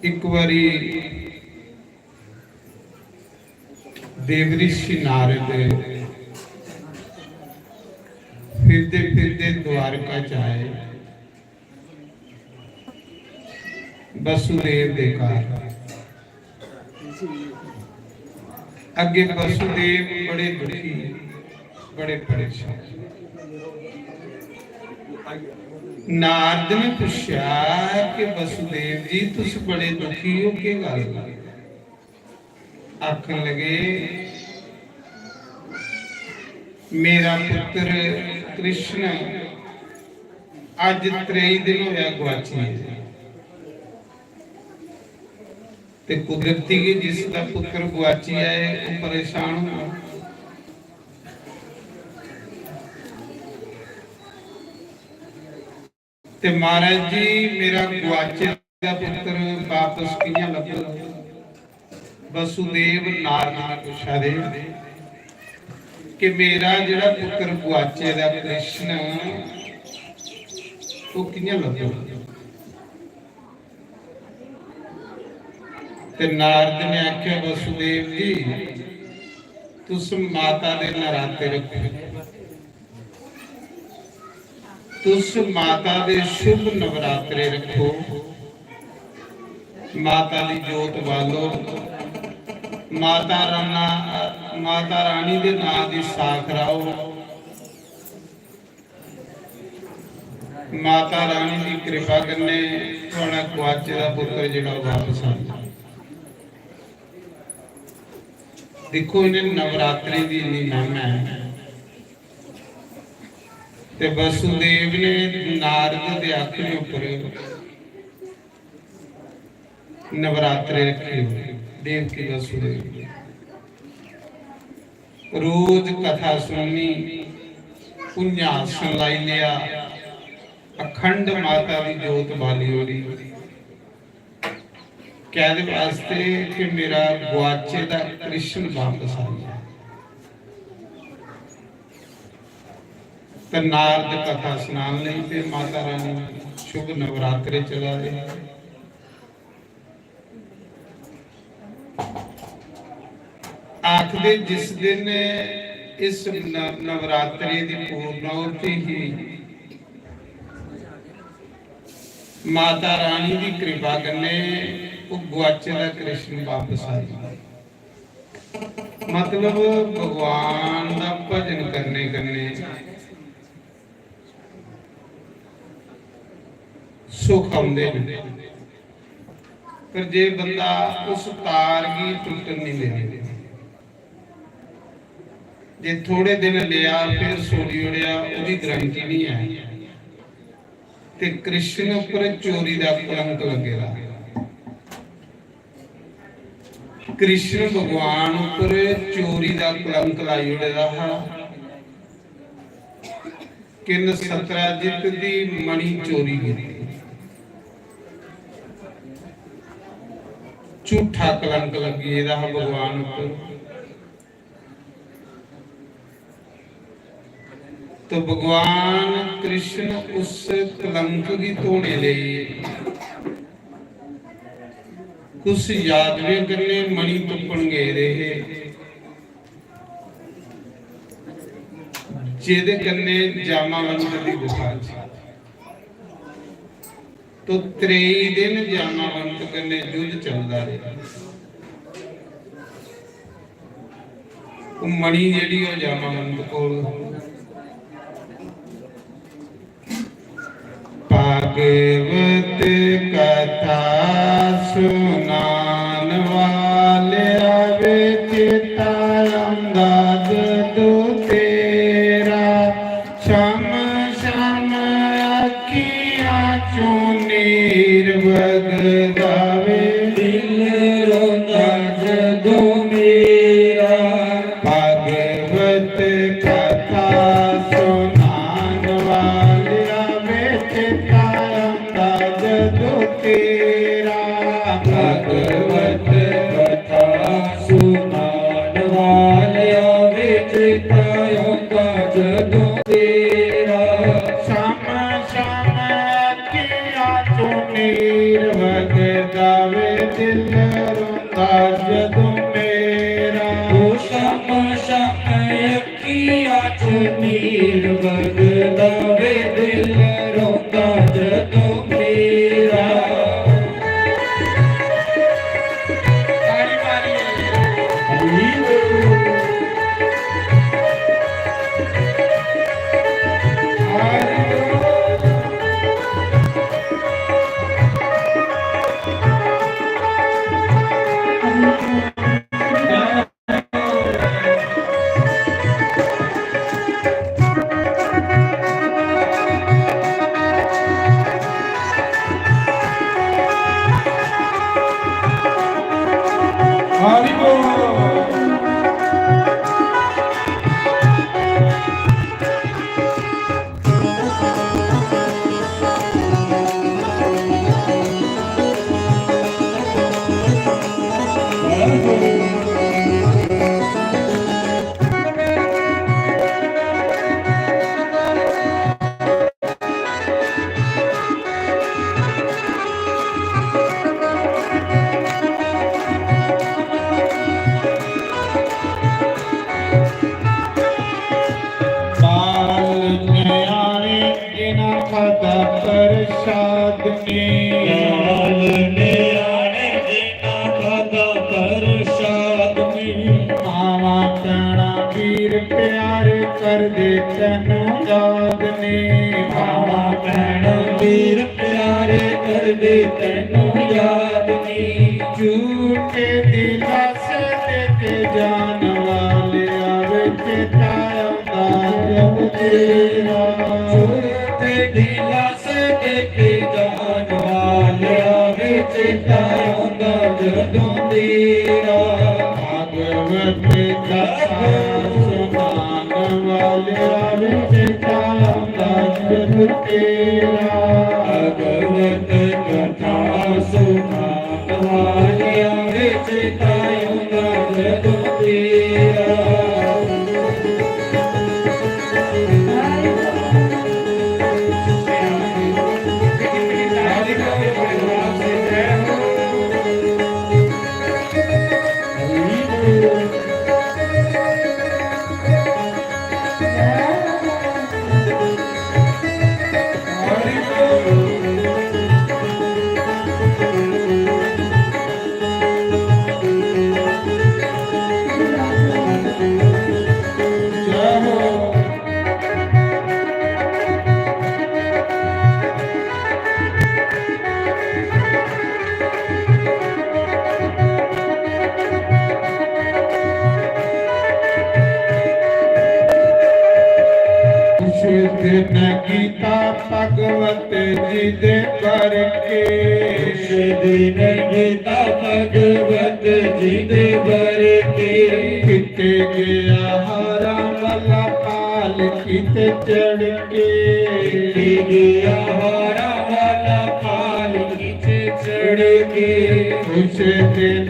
इक बारी देवऋषि नारद फिरदे फिरदे द्वारका च आए। वसुदेव दे घर। अगे वसुदेव बड़े दुखी, बड़े परेशान। नारद ने पूछा कि वसुदेव जी, तुस बड़े दुखी हो, केह् गल्ल? आखन लगे, मेरा पुत्र कृष्ण अज त्रेई दिन होया गुआची है। ते कुदरती गै जिस दा पुत्र गुआची जाए, ओह् परेशान होना। ते महाराज जी, मेरा गुआचे दा पुत्र वापस कि'यां लब्भग? वसुदेव नारद ने पुच्छा दे कि मेरा जेह्ड़ा पुत्र गुआचे दा कृष्ण, ओह् कि'यां लब्भग? ते नारद ने आखेआ, वसुदेव जी, तुस माता दे नराते रखो, तुस माता दे शुभ नवरात्रे रखो, माता दी जोत बालो, माता राना, माता रानी दे नां दी साख राहो। माता रानी दी कृपा कन्नै थुआढ़ा गुआचे दा पुत्र जेह्ड़ा, ओह् वापस आ जाए। दिक्खो, इ'नें नवरात्रें दी इन्नी महिमा ऐ। ते वसुदेव ने नारद दे आखने उप्पर नवरात्रे रखे हुए देवकी वसुदेव। रोज कथा सुननी, पुंजासन लाई लिया, अखंड माता दी जोत बाली ओड़ी। कैह्दे वास्ते? कि मेरा गुआचे दा कृष्ण वापस आ जाए। ते नारद कथा सनान लगी पे, माता रानी शुभ नवरात्रे चला दे। आखदे जिस दिन इस न-, नवरात्रे दी पूर्णाहुति ही, माता रानी दी कृपा कन्नै ओह् गुआचे दा कृष्ण वापस आई। मतलब, भगवान दा भजन करने कन्नै सुख औंदे न, पर जे बंदा उस तार गी टुट्टन नहीं देंदा, जे थोड़े दिन लेआ फिर छोड़ी ओड़ेआ, ओह्दी गारंटी नहीं है। ते कृष्ण उप्पर चोरी दा कलंक लग्गे दा। कृष्ण भगवान उप्पर चोरी दा कलंक लाई ओड़े दा हा। किन सत्राजित दी मणि चोरी कीती। झूठा कलंक लग्गी गेदा हा भगवान उप्पर। तो भगवान कृष्ण उस कलंक गी धोने लेई कुछ यादवें कन्नै मणि तुप्पन गेदे हे, जेह्दे कन्नै जामावंत दी गुफा च। तो त्रेई दिन जामावंत कन्नै युद्ध चलदा रेहा। ओह् मणि जेह्ड़ी ओह् जामावंत कोल। भागवत कथा सुनान वाले आवे चेता औंदा जदों तेरा। छम छम अखियां चों नीर वगदा वे, दिल रोंदा जदों मेरा। भागवत कथा सुनान वालिया वे चेता औंदा जदों तेरा। भागवत कथा सुनान वालिया वे चेता औंदा जदों तेरा। छम छम अखियां चों नीर वगदा वे, दिल रोंदा जदों मेरा। ओ छम छम अखियां चों नीर वगदा वे, दिल रोंदा जदों मेरा। ताड़ी मारिए। हरी बोल। हरी बोल। हरि बोल। बाल न्याणे जिन्ना खादा प्रसाद ने। बाल न्याणे जिन्ना खादा प्रसाद ने। मावां भैणां वीर प्यारे करदे तैनू याद ने। मावां भैणां वीर प्यारे करदे तैनू याद ने। झूठे दिलासे दे के जान वाले आवे चेता औंदा जदों तेरा। झूठे दिलासे दे के जान वाले आवे चेता औंदा जदों तेरा। भागवत कथा सुनान वाले आवे चेता औंदा जदों तेरा। भागवत कथा सुनान वाले आवे चेता औंदा जदों तेरा। उस दिन गीता भगवत जी दे बर के। उस दिन गीता भगवत जी दे बर के। किते गया हारा वाला पालकी ते चढ़ के। किते गया हारा वाला पालकी ते चढ़ के। उस दिन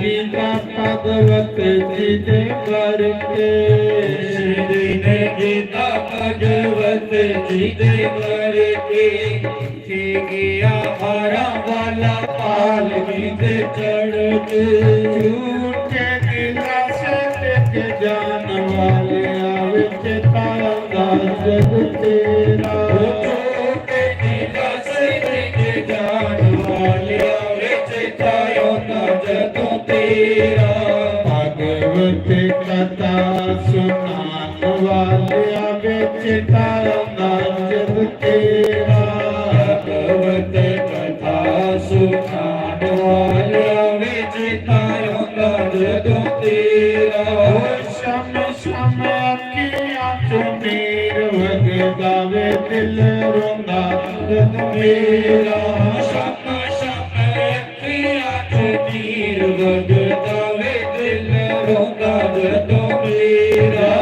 गीता भगवत जी दे घर के। उस दिन गीता भगवत जी दे घर के। उठी गया हारा वाला पालकी ते चढ़ के। झूठे दिलासे दे के जान वाले आवे चेता आंदा जग तेरा। झूठे दिलासे दे के जान वाले आवे चेता आंदा जग तेरा। भागवत कथा सुनान वाले आवे चेता आंदा जग तेरा। भागवत कथा सुनान वाले आवे चेता आंदा जग तेरा। शम शम अखियां चों नीर वगदा वे दिल रोंदा जग मेरा। शम शम अखियां चों नीर वगदा वे दिल रोंदा जग मेरा।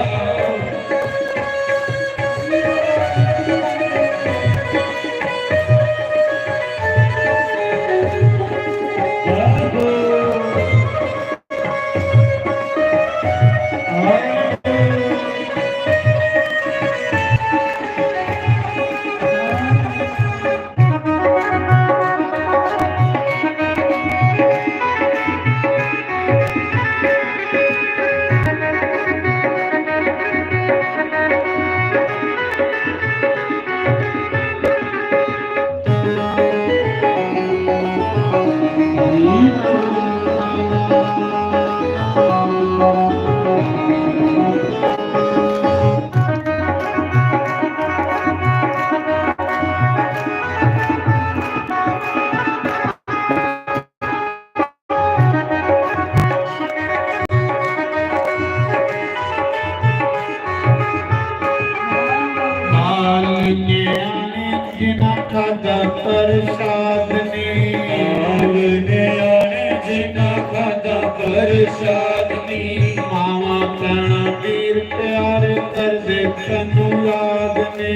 बाल न्याणे जिन्ना खादा प्रसाद नी। बाल न्याणे जिन्ना खादा प्रसाद नी। मावां भैणां वीर प्यारे करदे तैनू याद नी।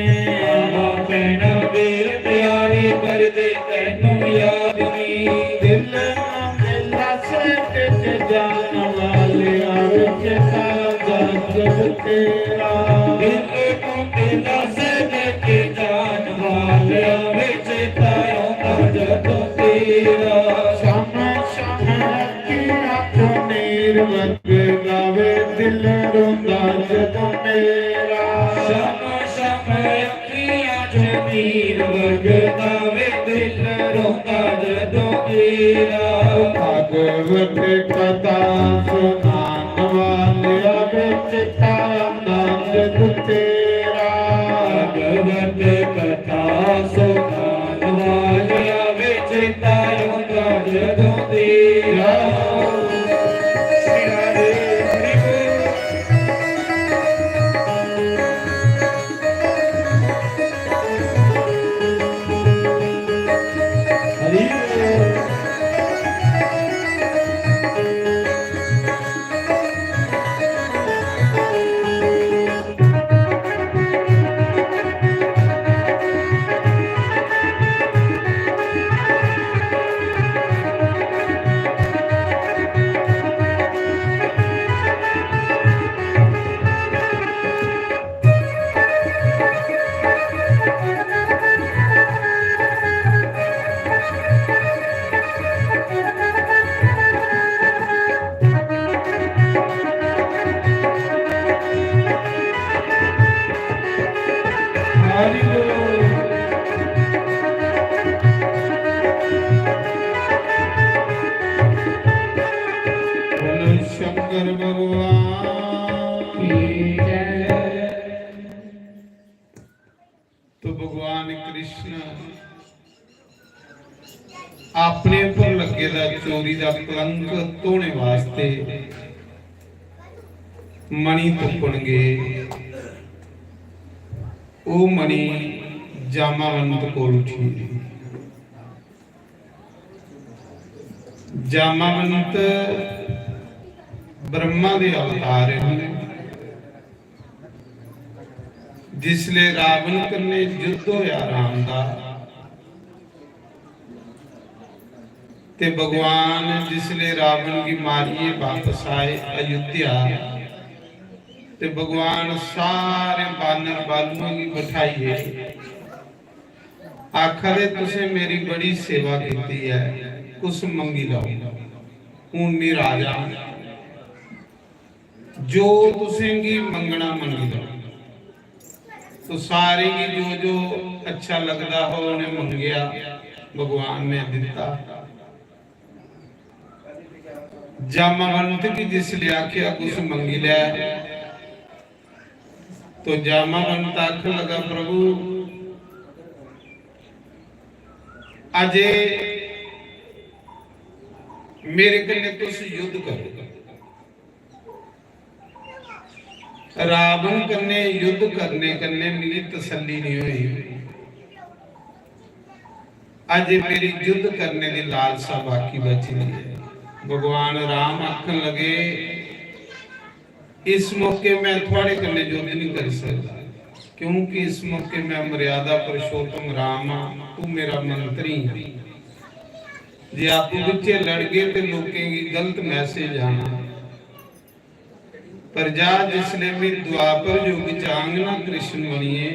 मावां भैणां वीर प्यारे करदे तैनू याद नी। दिल नूं दिलासे दे के जान वाले आवे चेता जग तेरा। दिल नूं दिलासे दे के जान वाले आवे चेता आंदा जग तेरा। शम शम अखियां चों नीर वगदा वे दिल रोंदा जग मेरा। शम शम अखियां चों नीर वगदा वे दिल रोंदा जदों तेरा। भागवत कथा सुनान वालिया विच कायम नाम जग तेरा। भागवत कथा सुनान वालिया विच कायम नाम जग तेरा। श्री राधे हरि बोल। हरि बोल। बोलो शंकर भगवान की जय। तो भगवान कृष्ण अपने उपर लगे दा चोरी दा कलंक धोने वास्ते मणि तुप्पन गे। ओह मणि जामावंत कोल उठी। जामावंत ब्रह्मा दे अवतार न। जिसले रावण कन्नै युद्ध होया राम दा, ते भगवान जिसले रावण गी मारियै बापस आए अयोध्या, ते भगवान सारे बानर बालुएं गी बठाइयै आखा दे, "तुसें मेरी बड़ी सेवा कीती ऐ, कुछ मंगी लैओ। हून में राजा आं, जो तुसेंगी मंगना मंगी लैओ।" तो सारें गी जो जो अच्छा लगदा हा, उ'नें मंगेआ, भगवान ने दित्ता। जामावंत गी जिसले आखेआ, "कुछ मंगी लै," तो जामावंत आखन लगा, "प्रभु, अजे मेरे कन्नै तुस युद्ध करो।" रावण कन्नै युद्ध करने कन्नै मिगी तसल्ली नहीं होई, अजे मेरी युद्ध करने दी लालसा बाकी बची दी है। भगवान राम आखन लगे, "इस मौके मैं थुआड़े कन्नै युद्ध नहीं करी सकदा, क्योंकि इस मौके मैं मर्यादा पुरुषोत्तम राम हां, तू मेरा मंत्री हां। जे आपूं बिच्चे लड़गे ते लोकें गी गलत मैसेज आना।" पर जा, जिसले भी द्वापर युग च आंगना कृष्ण बनिए,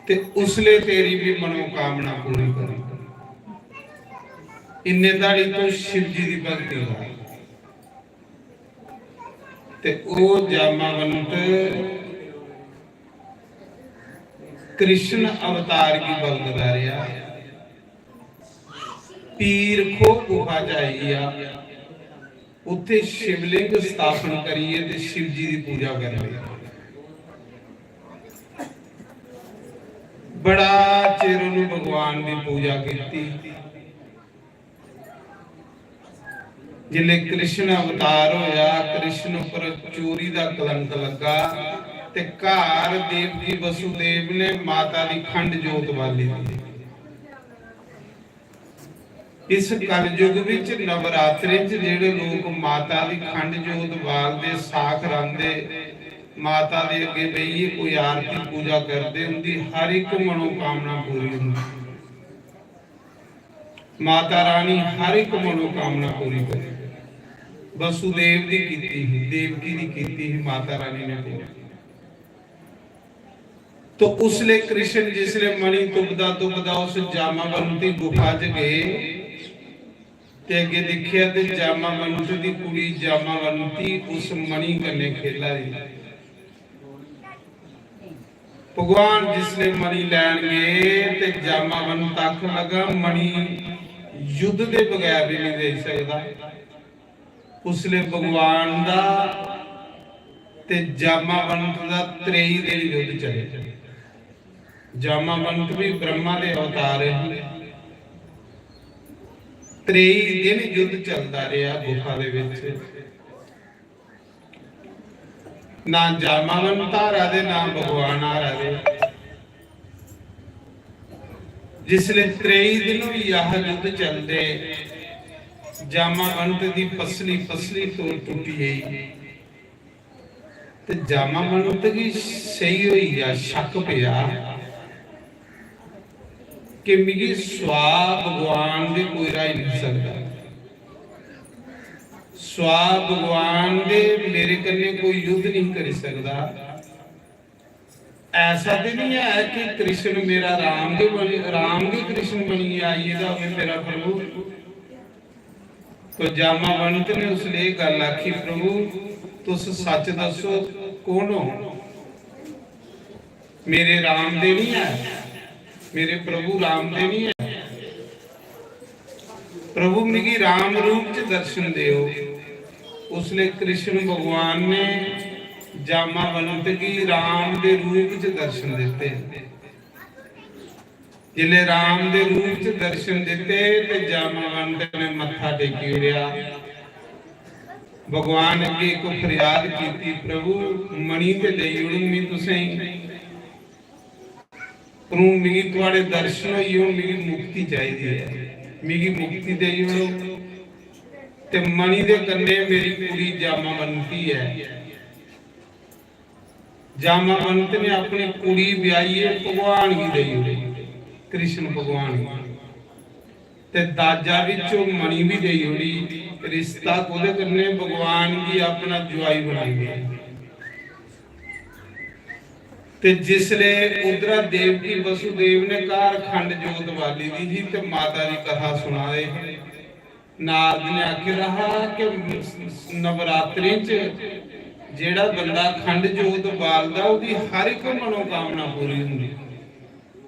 ते उसले तेरी भी मनोकामना पूरी करूं। इन्ने धाड़ी तो शिव जी दी भक्ति ला। ते ओ जामावंत कृष्ण अवतार गी बलगदा रेहा। पीर खोह गुफा च आई गेआ, उत्थे शिवलिंग स्थापन करियै ते शिव जी दी पूजा करी लेई। बड़ा चिर उन्हें भगवान दी पूजा कीती। जिसले कृष्ण अवतार होया, कृष्ण उपर चोरी दा कलंक लगा ते घर देवकी वसुदेव ने माता दी खंड जोत बाली दी। इस कलयुग विच नवरात्रे च जेड़े लोक माता दी खंड जोत बालदे, साख रांदे, माता दे अगे बेहियै कोई आरती पूजा करदे, उंदी हर एक मनोकामना पूरी होंदी। माता रानी हर एक मनोकामना पूरी करे। वसुदेव दी कीती ही, देवकी दी कीती ही, माता रानी ने पूरी। तो उसले कृष्ण जिसले मणि तुपदा तुपदा उस जामावंती गुफा च गए, ते अगे दिखेआ ते जामावंत दी कुड़ी जामावंती उस मणि कन्नै खेला दी। भगवान जिसले मणि लैन गए ते जामावंत आखन लगा, "मणि युद्ध दे बगैर भी नहीं देई सकदा।" उसले भगवान दा ते जामावंत दा त्रेई दिन युद्ध चले। जामावंत भी ब्रह्मा दे अवतार है। त्रेई दिन युद्ध चलदा रेहा गुफा दे विच। ना जामावंत हारा दे, ना भगवान हारा दे। जिसले त्रेई दिन होई गेआ हा युद्ध चलदे, जामावंत दी पसली, पसली तो टुटी गई। ते जामावंत गी सेही होई गेआ, शक पेआ कि मिगी स्वा भगवान दे कोई हराई नहीं सकदा, स्वा भगवान दे मेरे कन्नै कोई युद्ध नहीं करी सकदा। ऐसा ते नहीं है कि कृष्ण मेरा राम गै बनी, राम गै कृष्ण बनियै आई गेदा होवे मेरा प्रभु। तो जामावंत ने उसले एह् गल्ल आखी, "प्रभु, तुस सच दस्सो, कौन हो? मेरे राम दे नहीं है, मेरे प्रभु राम दे नहीं है। प्रभु, मिगी राम रूप च दर्शन देओ।" उसले कृष्ण भगवान ने जामावंत गी राम दे रूप च दर्शन दिते। जिसले राम दे रूप च दर्शन दिते ते जामावंत ने मत्था टेकी ओड़ेआ। भगवान अगे इक फरियाद कीती, "प्रभु, मणि ते देई ओड़ूं में तुसेंगी, पर हून मिगी थुआड़े दर्शन होई गे, हून मिगी मुक्ति चाहिदी ऐ, मिगी मुक्ति देई ओड़ो।" ते मणि दे कन्नै मेरी कुड़ी जामावंती ऐ। जामावंत ने अपनी कुड़ी ब्याहियै भगवान गी देई ओड़ी, कृष्ण भगवान गी। ते दाजा बिच ओह् मणि बी देई ओड़ी। रिश्ता कोह्दे कन्नै? भगवान गी अपना जुआई बनाई ओड़ेआ। ते जिसले उद्धरा देवकी वसुदेव ने घर खंड जोत बाली दी ही ते माता दी कथा सुना दे हे, नारद ने आखे दा हा कि नवरात्रें च जेह्ड़ा बंदा खंड जोत बालदा, ओह्दी हर इक मनोकामना पूरी होंदी।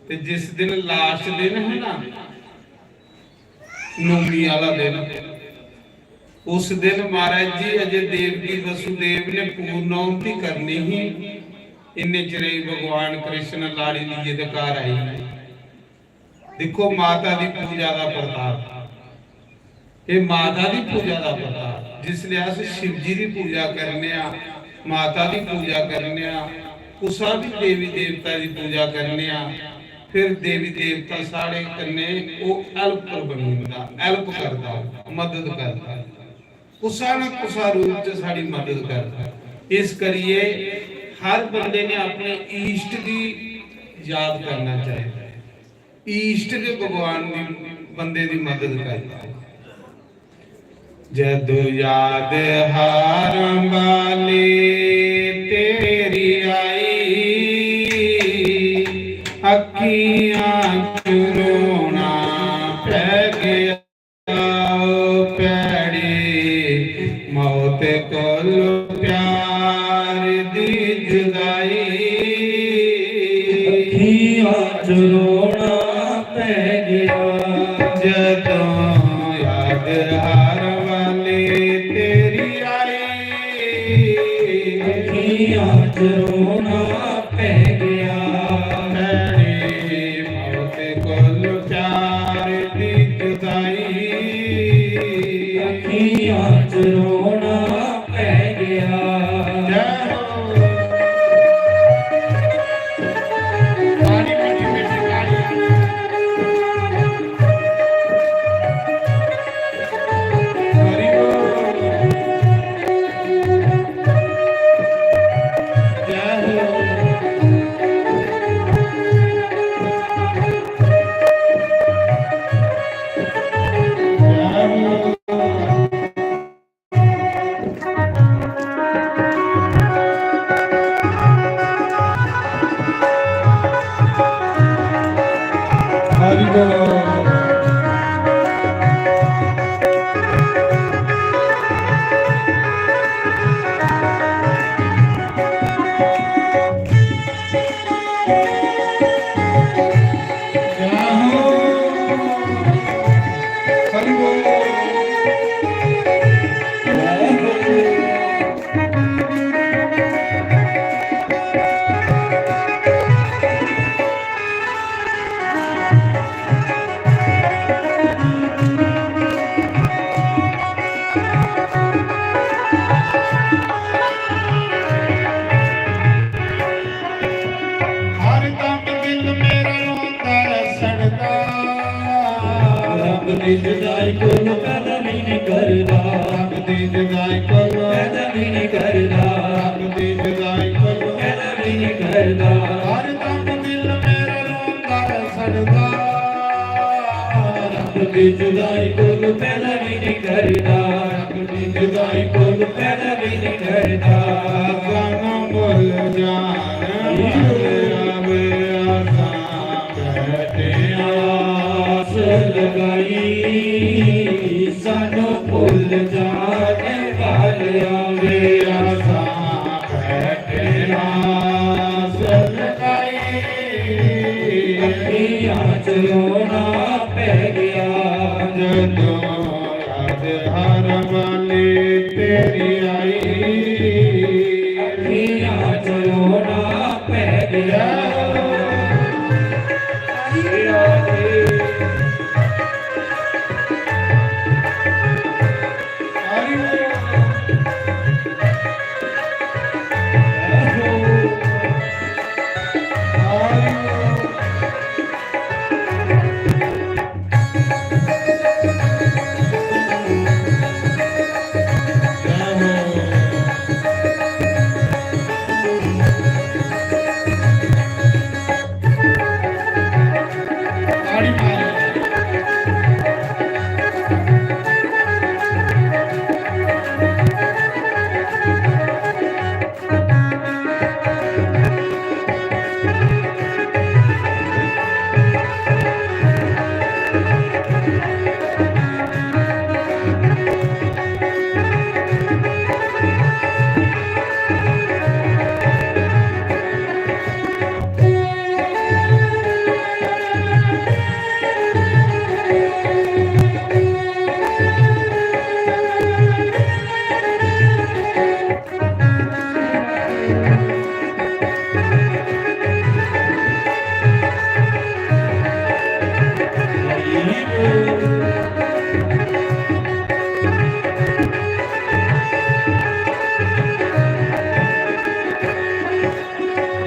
ते जिस दिन लास्ट दिन है ना, नौमी आह्ला दिन, उस दिन महाराज जी अजय देवकी वसुदेव ने पूर्णाहुति करनी ही। इन्ने चिरे च भगवान कृष्ण लाड़ी लेइयै ते घर आई। दिक्खो माता दी पूजा दा प्रताप, एह् माता दी पूजा दा प्रताप। जिसलै अस शिव जी दी पूजा करने आं, माता दी पूजा करने आं, कुसा बी देवी देवता दी पूजा करने आं, फिर देवी देवता साढ़े कन्नै ओह् हेल्पर बनी जंदा, हेल्प करदा, मदद करदा, कुसा ना कुसा रूप च साढ़ी मदद करदा। इस करियै हर बंदे ने अपने ईश्ट गी याद करना चाहिदा। ईश्ट गै भगवान दी, बंदे दी मदद करदा। जदू याद हारम वाली तेरी आई, अखियां च रोना पै गया। ओ भैड़ी मौत कोल प्यार दी जुदाई, अखियां च रोना पै गया। जदों याद हार वाली तेरी आई, अखियां च रोना पै गया। भैड़ी मौत कोल प्यार दी जुदाई, अखियां च रोना पै गया। जय हो। ताड़ी मीठी मीठी ताड़ी। हरि बोल। जय हो। हर दम दिल मेरा रोंदा सड़दा। रब दी जुदाई कोल पैदा भी नहीं करदा। रब दी जुदाई कोल पैदा भी नहीं करदा। रब दी जुदाई कोल पैदा भी नहीं करदा। हर दम दिल मेरा रोंदा सड़दा। रब दी जुदाई कोल पैदा भी नहीं करदा। रब दी जुदाई कोल पैदा भी नहीं करदा। जाना बोल जान आवे आसा। बैठे आस लगाई, सानू भुल जाने वाले आवे आसा। बैठे आस लगाई, अखियां च रोना पै गया। जदों याद हार वाली तेरी आई, अखियां च रोना पै गया।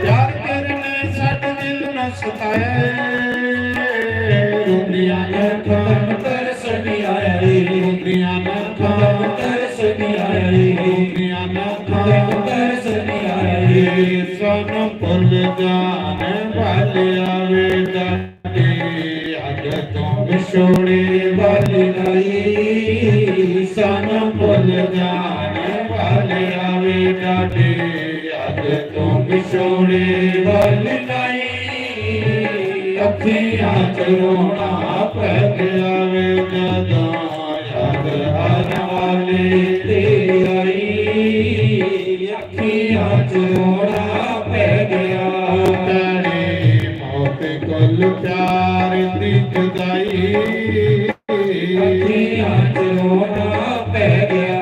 प्यार तेरे ने साडे दिल न सताए, रोंदियां अखां तरस नहीं आया रे, रोंदियां अखां तरस नहीं आया रे, रोंदियां अखां तरस नहीं आया रे। सानू भुल जाने वाले आवे, अग तू विछोड़े वाली नाई, सानू भुल जाने वाले आवे डाडे। अग तू विछोड़े वाली नाई, अखियां च रोना पै गया वे जदों याद आने वाली तेरी आई। अखियां च रोना पै गया। तेरी मौत कोल प्यार दी जुदाई। अखियां च रोना पै गया।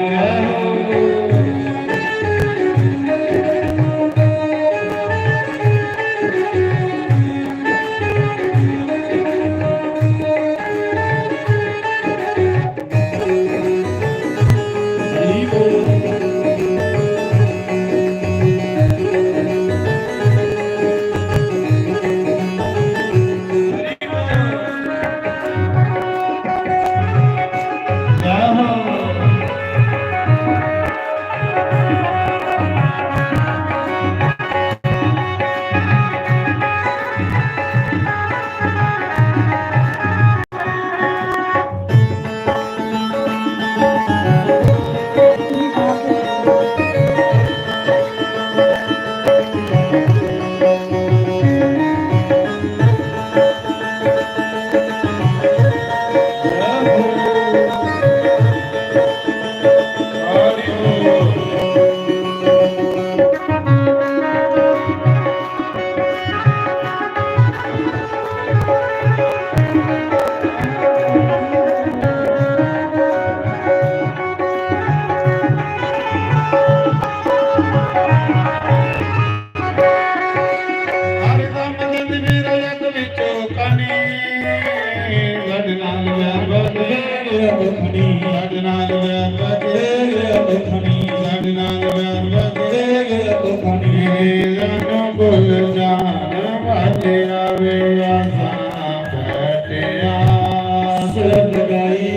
भुल जाने वाले आवे आसां बैठे आस लगाई,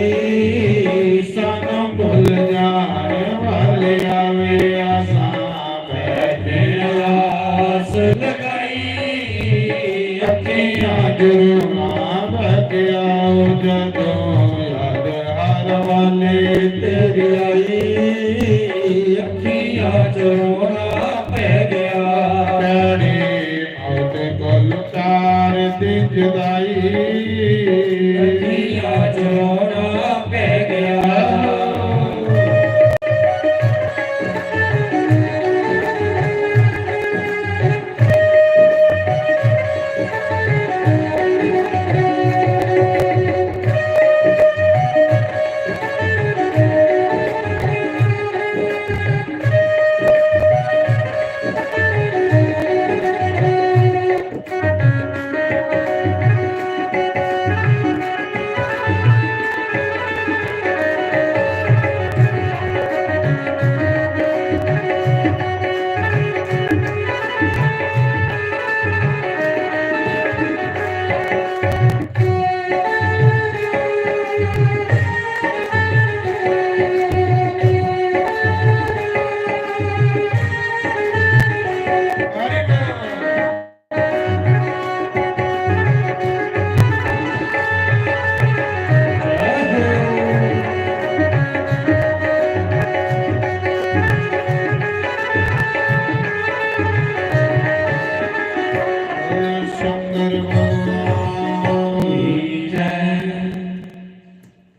सानू भुल जाने वाले आवे आसां बैठे आस लगाई। अखियां जुर्मा बगिया जदों याद हर वाले तेरी आई। अखियां च रोना पै गया। प्यारी मौत कोल प्यार दी जुदाई। अखियां च रोना पै गया।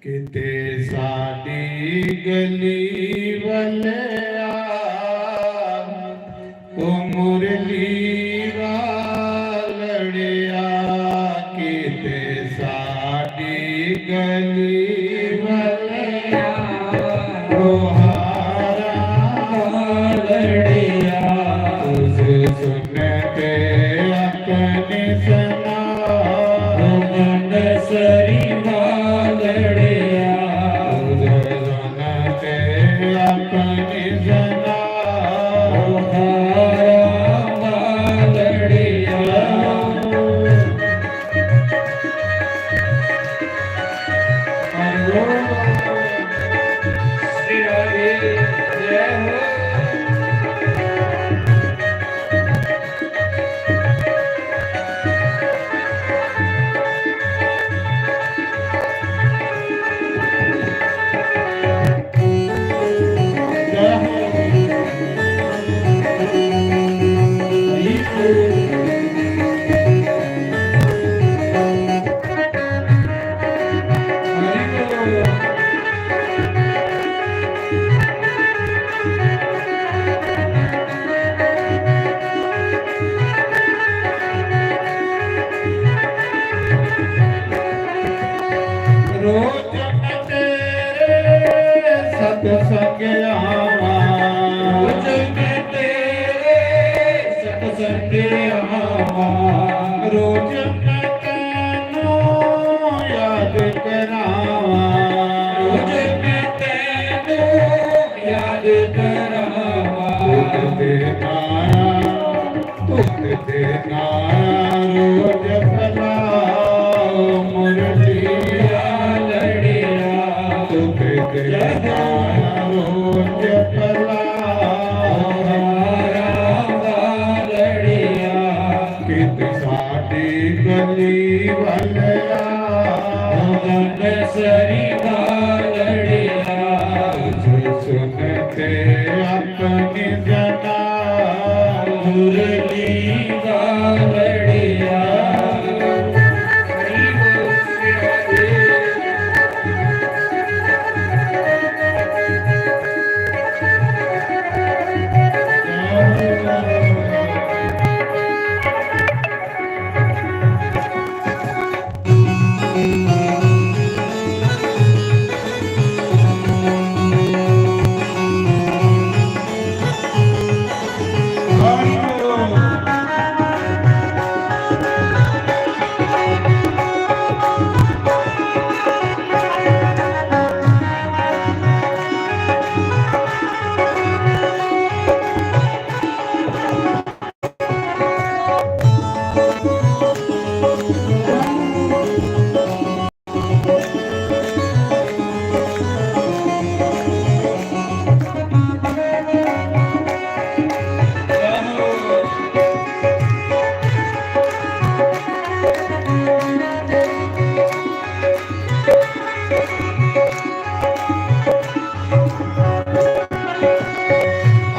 किते साडी गली वलया, ओ मुरली वालड़िया, किते साडी गली वलया, ओ हारा वालड़िया, तुझे सुन के अपनी सना, ओ मन सरी वालड़िया, तुझे सुन के अपनी सना, ओ हारा वालड़िया। हरि बोल। श्री राधे, जय हो। रोज मैं तेरे सत्संग आवां, रोज मैं तेरे सत्संग आवां, रोज मैं तैनू याद करावां, रोज मैं तैनू याद करावां। तुझ ते नारा, तुझ ते नारा रोज फलाओ मुरलिया लड़िया। तुझ ते नारा रोज फलाओ हारा लड़िया। कित साडी गली वलया, मन सरी वालड़िया। तुझे सुन के अपनी जना मुरली वालड़िया।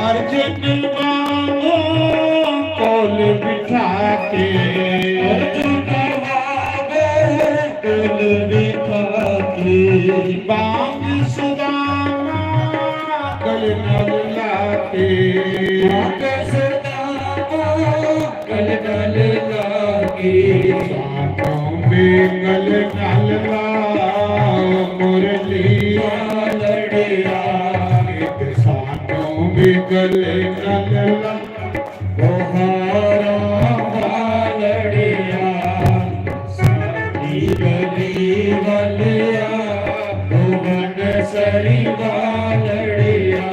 अर्जुन मामू कोल बिठा के, अर्जुन मामू कोल बिठा के, बांग सुदामा गल नल लाके, बांग सुदामा गल नल लाके, सानू भी गल नल ला मुरली वालड़िया। सानू भी गले नल ला, ओ हारा वालड़िया, साडी गली वालिया, ओ मन सरी वालड़िया।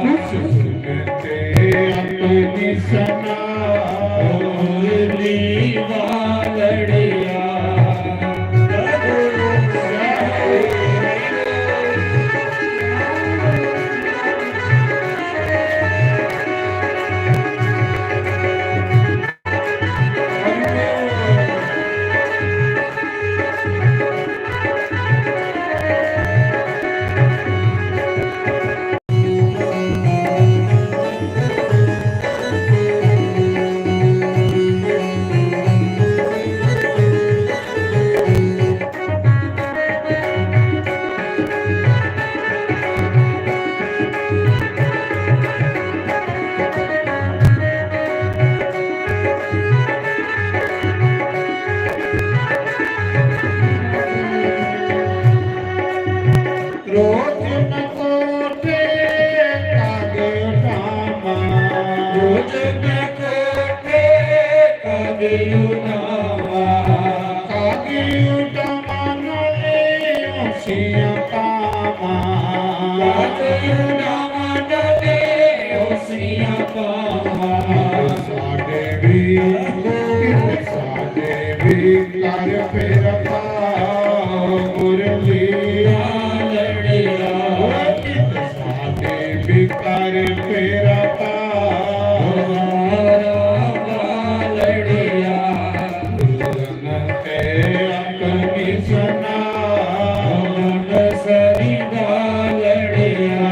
तुझ सुन के अपनी सना, ओ मुरली वालड़िया। रोज न कोठे कागे उठावा, रोज न कोठे कागे उठावा, कागे उठावा नाले ओसियां पावा, कागे उठावा नाले ओसियां पावा। साडे भी, साडे भी कर फिर पाओ मुरली आलड़िया। साडे भी कर फिर पाओ मुरली आलड़िया। ते अपनी सुना सरी आलड़िया।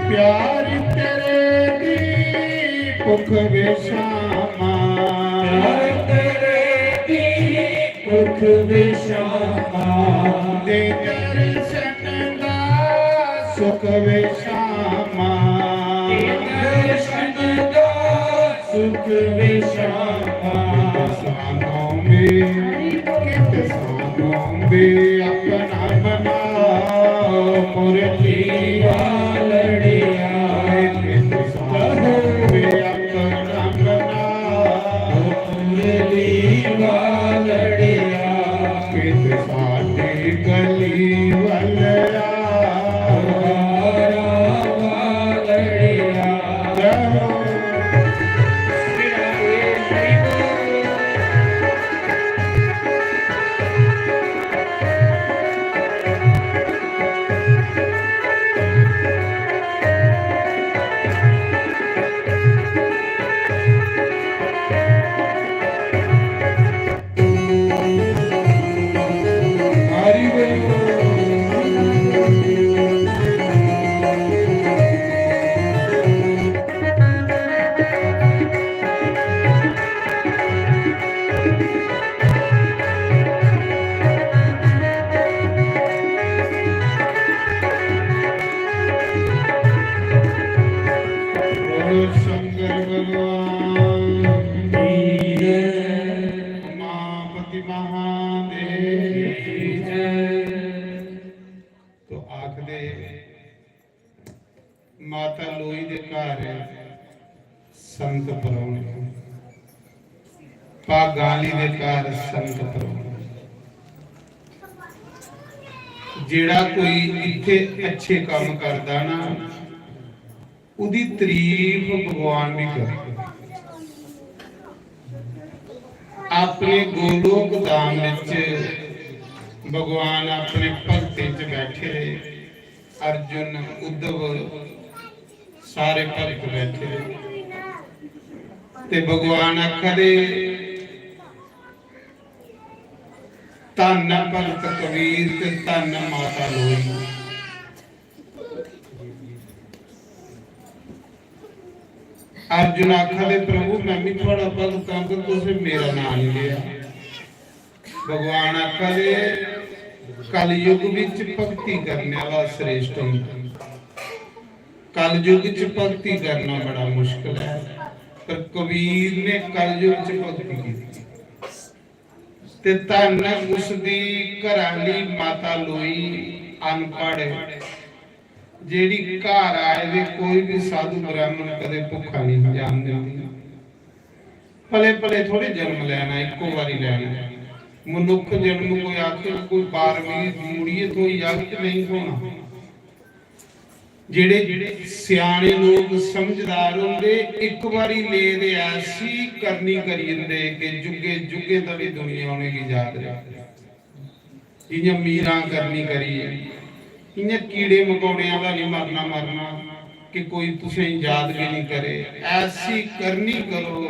प्यार तेरे दी भुख विशामा, प्यार तेरे दी भुख विशामा, दे दर्शन दा सुख विशामा, दे दर्शन दा सुख विशामा। सानों में, कित सानों में अपना बना, मुरली वालड़िया। कित सानों में अपना बना, मुरली वालड़िया। कित साडी गली वालया, वालड़िया। बोलो शंकर भगवान की जय, उमापति महादेव की जय। तो आखदे माता लोई दे घर संत परौने, भागां आह्ली दे घर संत परौने। जेड़ा कोई इत्थे अच्छे काम करदा ना, उदी तारीफ भगवान भी करदे। अपने गोलोक धाम विच भगवान अपने भक्तें च बैठे रहे। अर्जुन, उद्धव, सारे भक्त बैठे रहे। ते भगवान आखा दे, "धन्न भगत कबीर ते धन्न माता लोई।" अर्जुन आखा दे, "प्रभु, मैं भी थुआड़ा भगत हां, पर तुसें मेरा नांऽ नहीं लिया।" भगवान आखा दे, "कलयुग विच भक्ति करने वाला श्रेष्ठ होंदा। कलयुग च भक्ति करना बड़ा मुश्किल है, पर कबीर ने कलयुग च भक्ति की।" ते धन्न उसदी घराली माता लोई अनपढ़, जेड़ी घर आए दे कोई भी साधु ब्राह्मण कदे भुक्खा नहीं जान दिंदी। पले पले थोड़े जन्म लैना, इक्को बारी लैना। मनुख जन्म कोई आखे कोई बार भी मुड़िए थोई जाग ते नहीं थोना। जेड़े स्याने लोग समझदार होंदे, इक बारी ले दे ऐसी करनी करी जंदे कि जुगे जुगे दा भी दुनिया उनेंगी याद रहे। जियां मीरां करनी करियै, इयां कीड़े मकोड़े आह्ला नहीं मरना मरना कि कोई तुसें याद भी नहीं करे। ऐसी करनी करो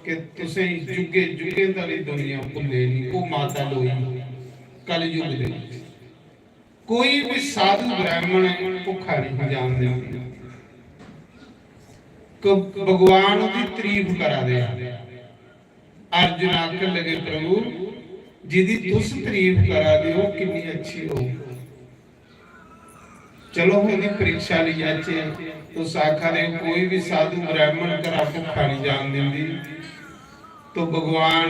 कि तुसें जुगे जुगे तक दुनिया भुल्ले नहीं। वो माता लोई कलयुग दे विच कोई भी साधु ब्राह्मण भुखा नहीं जान देंदी। तो भगवान ओहदी तारीफ करा दे आ। अर्जुन आखन लगे, "प्रभु, जिदी तुस तारीफ करा दे हो, किन्नी अच्छी हो।" चलो, ओहदी परीक्षा लेई जाचे। तुस आखा दे हो, कोई भी साधु ब्राह्मण घरा भुखा नहीं जान देंदी, तो भगवान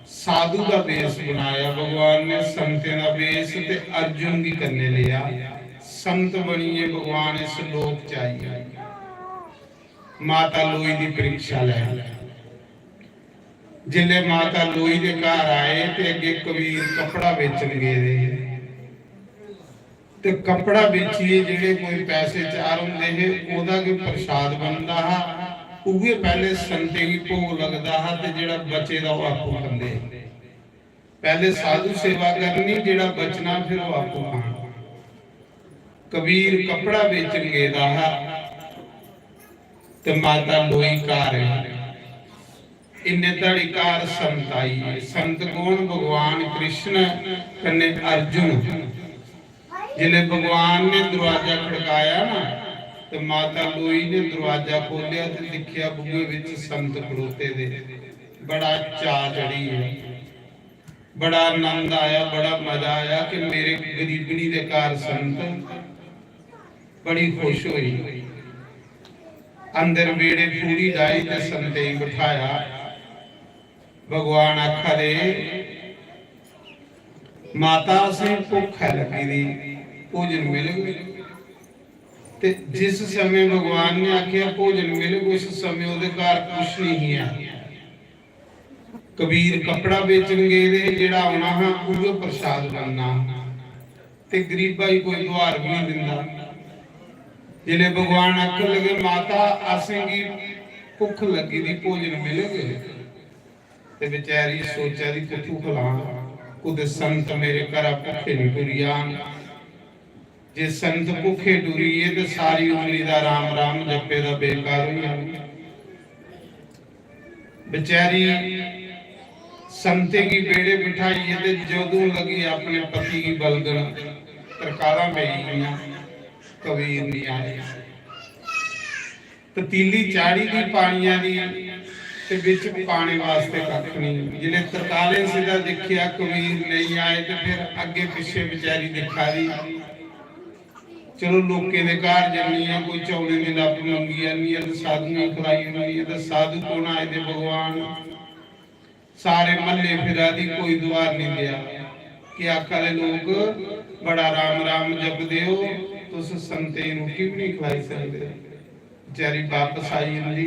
साधु का बेस बनाया, भगवान ने संतें का बेस ते अर्जुन गी कन्ने लिया। संत बनिए भगवान इस लोक च आई। माता लोई दी परीक्षा लै। जिसलै माता लोई दे घर आए ते अग्गे कबीर कपड़ा बेचन गेदे हे। ते कपड़ा बेचिए जेह्ड़े कोई पैसे चार होंदे हे, ओह्दा गै प्रसाद बनदा हा। उ'ऐ पैह्ले संतें गी भोग लगदा हा ते जेह्ड़ा बचे दा ओह् आपूं खंदे हे। पैह्ले साधु सेवा करनी, जेह्ड़ा बचना फिर ओह् आपूं खाना। कबीर कपड़ा बेचन गेदा हा ते माता लोई घर ही। इन्ने धड़ी घर संत आई गे। संत कौन? भगवान कृष्ण कन्नै अर्जुन। जिसलै भगवान ने दरवाजा खड़काया ना, ते माता लोई ने दरवाजा खोलेआ ते दिक्खेआ बूहे विच संत खड़ोते दे। बड़ा चाऽ चढ़ी गेआ, बड़ा आनंद आया, बड़ा मजा आया कि मेरे गरीबनी दे घर संत। बड़ी खुश होई। अंदर बेड़े पूरी डाई ते संतें गी बठाया। भगवान आखा दे, "माता, असें भुक्ख ऐ लग्गी दी, भोजन मिलग?" ते जिस समय भगवान ने आखेआ, "भोजन मिलग," उस समय ओह्दे घर कुछ नहीं है। कबीर कपड़ा बेचन गेदे हे, जेह्ड़ा औना हा, उ'ऐ प्रसाद बनना। ते गरीबा गी कोई दुहार बी नहीं दिंदा। जिसलै भगवान आखन लगे, "माता, असेंगी भुक्ख लग्गी दी, भोजन मिलग?" ते बेचारी सोचा दी, "कुत्थू खलां, कुतै संत मेरे घरा भुक्खे निं टुरी जान।" जे संत भुक्खे टुरी गे ते सारी उमरी दा राम राम जप्पे दा बेकार होई जाना। बेचारी संतें गी बेड़े बिठाइयै ते जदूं लगी अपने पति गी बलगन, तरकालां पेई गेइयां, कबीर नहीं आए। पतीली चाढ़ी दी पानिया दी ते बिच पाने वास्ते कक्ख नहीं। जिसलै तरकालें सिद्धा दिक्खेआ, कबीर नहीं आए ते फिर अग्गे पिच्छे बेचारी दिक्खा दी। चलो, लोकें दे घर जन्नी आं, कोई चौलें दी लप्प मंगी आनी आं ते साधुएं गी खलाई ओड़नी आं। ते साधु कौन आए दे? भगवान। सारे म्हल्ले फिरा दी, कोई दुआर नहीं देआ। कि आखा दे लोक, "बड़ा राम राम जपदे ओ, तुस संतें गी रुट्टी बी नहीं खलाई सकदे।" बेचारी बापस आई जंदी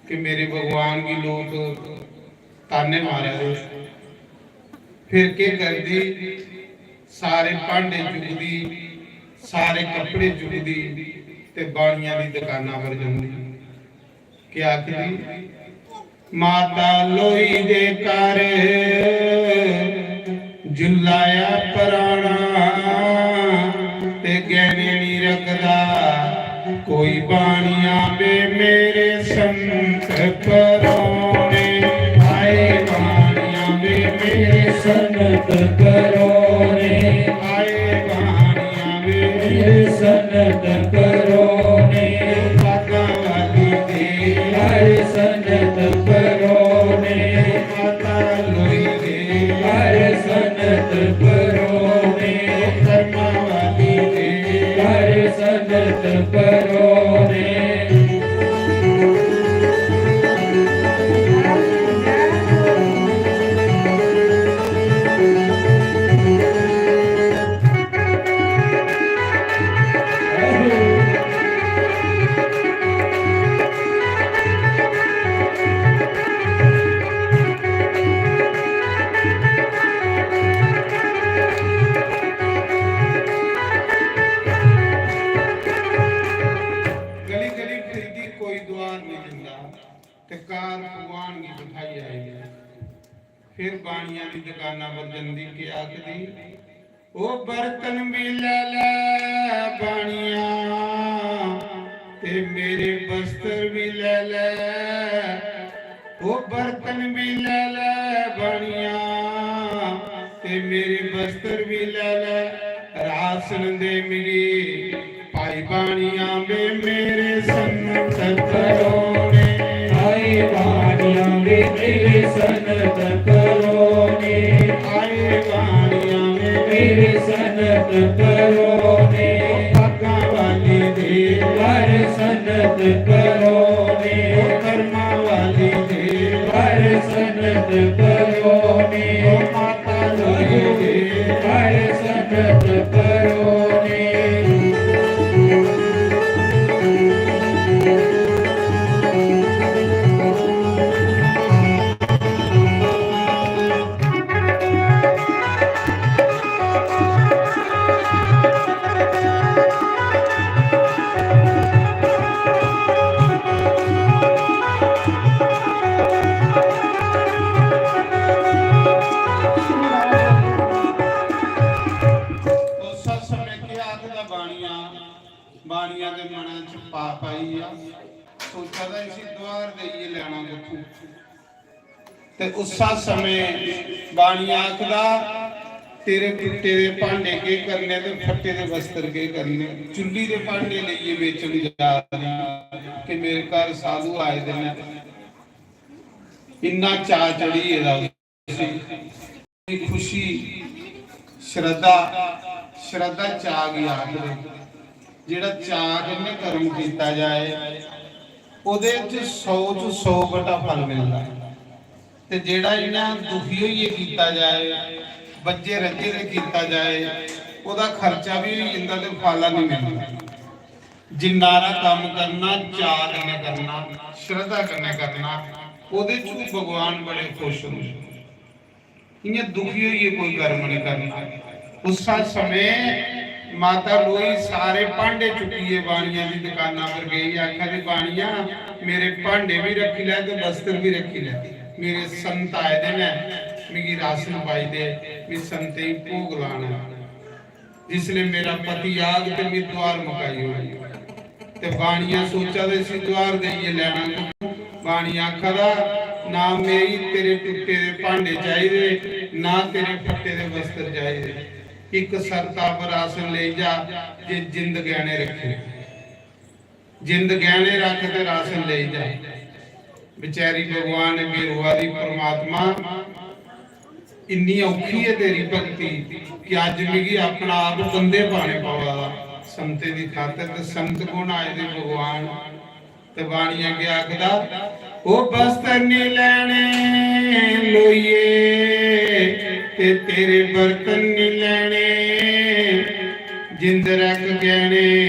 कि मेरे भगवान गी लोक ताने मारा दे। फिर केह् करदी? सारे भांडे चुकदी, सारे कपड़े चुकदी ते बाणियां दी दकाना पर जंदी। केह् आखदी? "माता लोई दे घर जुल्लाया पराना ते गैह्ने नी रखदा कोई बाणिया बे मेरे संत परोने।" आए बाणिया बे मेरे संत परोने, आए बाणिया बे मेरे संत परोने। माता वाली दे, आए संत परोने। माता लोई दे, आए संत परोने। कर्मा वाली दे, आए संत परोने। बाणियां दी दुकाना पर जंदी, केह् आखदी? "ओ बर्तन भी लै लै बाणिया, ते मेरे बस्तर भी लै लै। ओ बर्तन भी लै लै बाणिया, ते मेरे बस्तर भी लै लै। रासन दे मिगी भाई बाणिया वे मेरे सन्नत परोने।" भाई बाणिया वे मेरे सन्नत परोने। भाई बाणिया वे मेरे सन्नत परोने। पग्गां वाली दे घर सन्नत परोने। कर्मां वाली दे घर सन्नत परोने। माता लोई दे घर सन्नत परोने। उस समय केह् आखदा बाणिया? बाणिया दे मना च पाप आई गेआ, सोचा दा इसी दुआर देइयै लैना कुत्थूं। ते उस्सा समें बाणिया आखदा, "तेरे टुट्टे दे भांडे केह् करने ते फट्टे दे वस्त्र केह् करने?" चुल्ली दे भांडे लेइयै बेचन जा दी कि मेरे घर साधु आए दे न। इन्ना चाऽ चढ़ी गेदा उसी। खुशी, श्रद्धा, श्रद्धा चाऽ गी आखदे। जेह्ड़ा चाऽ कन्नै कर्म कीता जाए, ओह्दे च सौ च सौ बटा फल मिलदा ऐ। ते जेह्ड़ा इ'यां दुखी होइयै कीता जाए, बज्झे रज्झे दे कीता जाए, ओह्दा खर्चा बी होई जंदा ते फल निं मिलदा। जिन्ना हारा कम्म करना, चाऽ कन्नै करना, श्रद्धा कन्नै करना, ओह्दे च बी भगवान बड़े खुश होंदे। इ'यां दुखी होइयै कोई कर्म निं करना। उस्सा समें माता लोई सारे भांडे चुक्कियै बाणिया दी दुकाना पर गेई, आखा दी, "बाणिया, मेरे भांडे बी रक्खी लै ते वस्त्र बी रक्खी लै, मेरे संत आए दे न, मिगी राशन पाई दे, में संतें गी भोग लाना।" जिसले मेरा पति आग ते मी द्वार मकाई ओड़ी। ते बाणिया सोचा दे इसी द्वार देइयै लैना। बाणिया आखा दा, "ना मेरी तेरे टुट्टे दे भांडे चाहिदे, ना तेरे फट्टे दे वस्त्र चाहिदे। इक सरता पर आसन लेई जा, जे जिंद गैने रखे।" जिंद गैने रख ते रासन लेई जा। बेचारी भगवान अग्गे रोआ दी, "परमात्मा, इन्नी औखी ऐ तेरी भक्ति कि अज्ज मिगी अपना आप बंदे पाने पवा दा संतें दी खातर।" ते संत कु'न आए दे भगवान? ते बाणी अग्गे आखदा, "ओ बस्तर नी लैने लोइये ते तेरे बर्तन नी लैने।" जिंद रख गैने,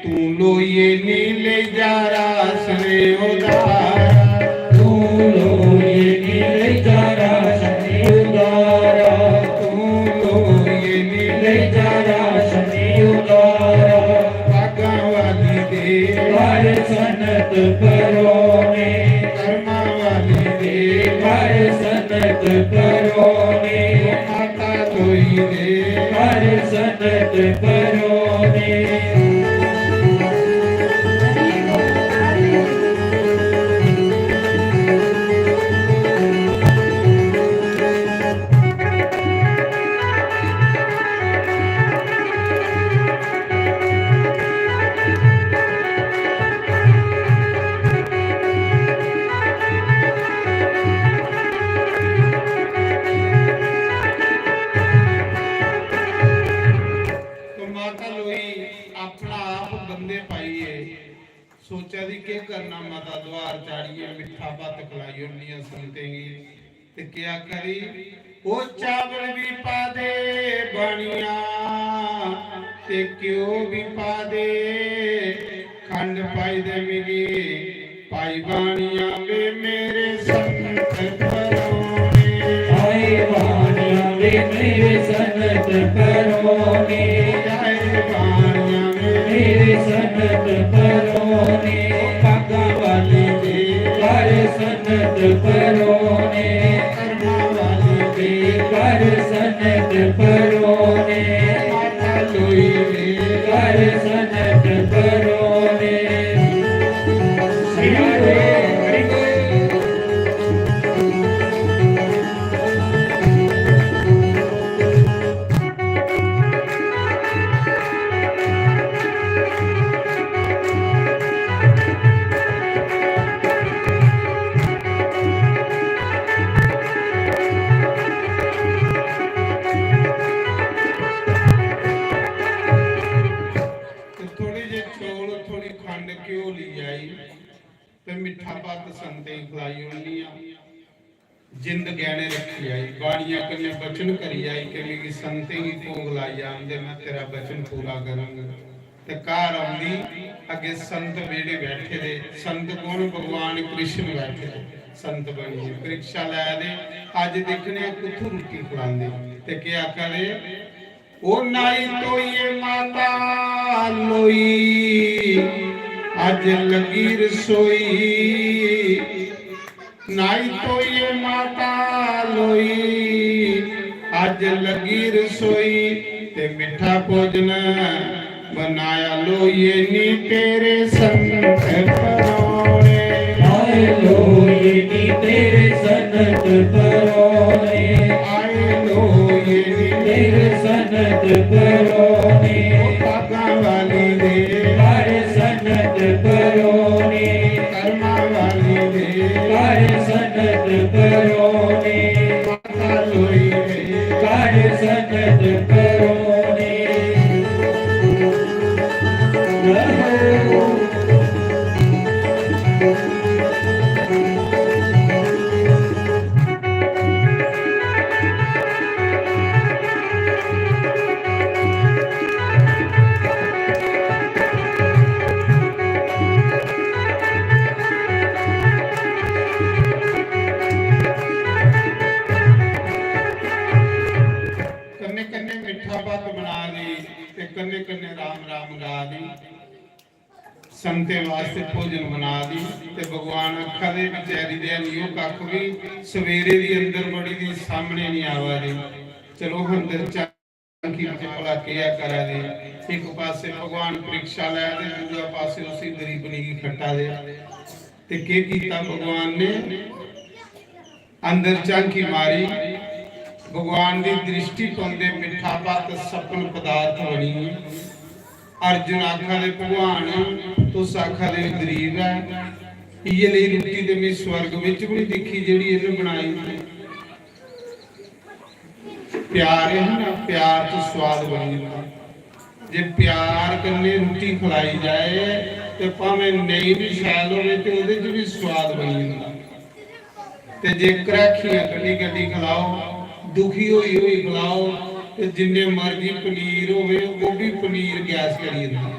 तू लोइये नी ले जा रासने उधारा। तू लोइये नी ले जा रासने उधारा। तू लोइये नी ले जा रासने उधारा। भागां वाली दे घर सन्नत परोने। कर्मां वाली दे घर सन्नत परोने। माता लोई दे घर सन्नत परोने। तो माता लोई अपना आप बंदे पाइयै सोचा दी, "केह् करना, माता द्वार चाढ़ियै मिट्ठा भत्त खलाई ओड़नी आं संतें गी।" ते केह् आखा दी, "ओ चावल भी पा दे बाणिया, ते घ्यो भी पा दे, खंड पाई दे मिगी, भाई बाणिया वे मेरे सन्नत परोने।" भाई बाणिया वे मेरे सन्नत परोने। भाई बाणिया वे मेरे सन्नत परोने। भागां वाली दे घर सन्नत परोने। कर्मां वाली परोने, माता लोई रे, कर सनत परोने। हरि बोल, हरि बोल। ते थोड़े जे चौल, थोड़ी खंड, घ्यो लेई आई ते मिट्ठा भत्त संतें गी खलाई ओड़नी आं। जिंद गैह्ने रक्खी आई, बाणिया कन्नै वचन करी आई कि मिगी संतें गी भोग लाई आन ते मैं तेरा वचन पूरा करंग। ते घर औंदी, अग्गें संत बेह्ड़े बैठे दे। संत कौन? भगवान कृष्ण बैठे दे, संत बनियै परीक्षा लै दे। अज्ज दिक्खने आं कुत्थूं रुट्टी खलांदे। ते केह् आखा दे? ओ नाई धोइयै माता लोई, अज्ज लग्गी रसोई। नाई धोइयै माता लोई, अज्ज लग्गी रसोई। ते मिट्ठा भोजन बनाया लोइये नी तेरे संत परोने। आए लोइये नी तेरे सनत परोने। आए लोइये नी तेरे सनत परोने। ओ भागां वाली दे। कर सनत परोने। कर्मां वाली दे। कर सनत परोने। माता लोई दे। कर सनत परोने। रहो। कन्नै कन्नै मिट्ठा भत्त बना दी ते कन्नै कन्नै राम राम गा दी। संतें वास्ते भोजन बना दी ते भगवान आखा दे, "बेचारी दे नियो कक्ख भी, सवेरे दी अंदर बड़ी दी, सामने नहीं आवा दी।" चलो, अंदर झांकी च भला केह् करा दे। एक पासे भगवान परीक्षा लै दे, दूए पासे उसी गरीबनी गी खट्टा दे। ते केह् कीता भगवान ने? अंदर झांकी मारी, भगवान दी दृष्टि पौंदे मिट्ठा भत्त सपन पदार्थ बनी। अर्जुन आखा दे, "भगवान, तुस आखा दे ओ गरीब ऐ, इयै लेई रुट्टी ते में स्वर्ग बिच भी नहीं दिक्खी जेह्ड़ी इन्नै बनाई।" प्यार है ना, प्यार तो स्वाद बनी जंदा। जे प्यार कन्नै रुट्टी खलाई जाए ते भावें नेईं भी शैल होवे ते ओह्दे च भी स्वाद बनी जंदा। ते जे घराखियां कड्ढी कड्ढी खलाओ, दुखी होई होई खलाओ, ते जिन्ने मर्जी पनीर होवे, ओह् बी पनीर गैस करी जंदा।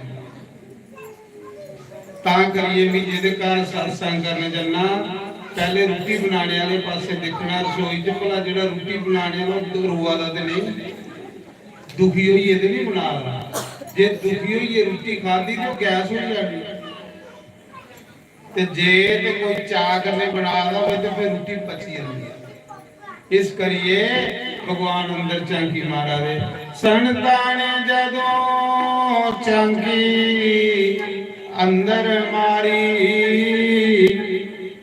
तां करियै में जेह्दे घर सत्संग करन जन्ना, पैह्ले रुट्टी बनाने आह्ले पासै दिक्खना, रसोई च भला जेह्ड़ा रुट्टी बनाने आह्ला ओह् रोआ दा ते नेईं, दुखी होइयै ते नेईं बना दा। जे दुखी होइयै रुट्टी खाद्धी ते ओह् गैस होई जानी। ते जे ते कोई चाऽ कन्नै बना दा होऐ ते फिर रुट्टी पची जंदी ऐ। इस करियै भगवान अंदर झांकी मारा दे। संतां ने जदों झांकी अंदर मारी,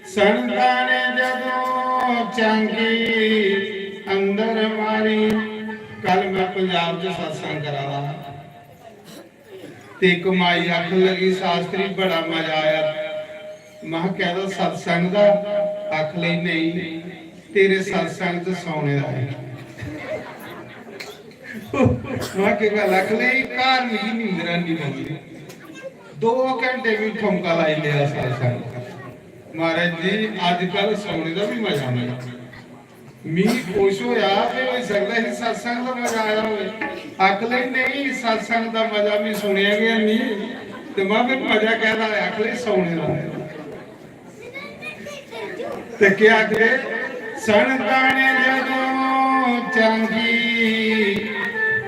संतां ने जदों झांकी अंदर मारी। कल मैं पंजाब च सत्संग करा दा हा। ते इक माई आखन लगी, "शास्त्री, बड़ा मजा आया।" महा, "कैह्दा सत्संग दा?" आखन लगी, "नेईं, तेरे सत्संग च सौने दा ऐ।" महा, "केह् गल्ल?" आखन लगी, "घर मिगी नींदर निं पौंदी, दो घैंटे बी ठुमका लाई लेआ सत्संग।" महाराज जी, अजकल सौने दा बी मजा नेईं। मी खुश होया कि होई सकदा इसी सत्संग दा मजा आया होवे। आखले, "नेईं, सत्संग दा मजा मी सुनेआ गै नेईं।" ते मैं फिर मजा कैह्दा आया? आखले, "सौने दा।" ते केह् आखदे? "संतां ने जदों झांकी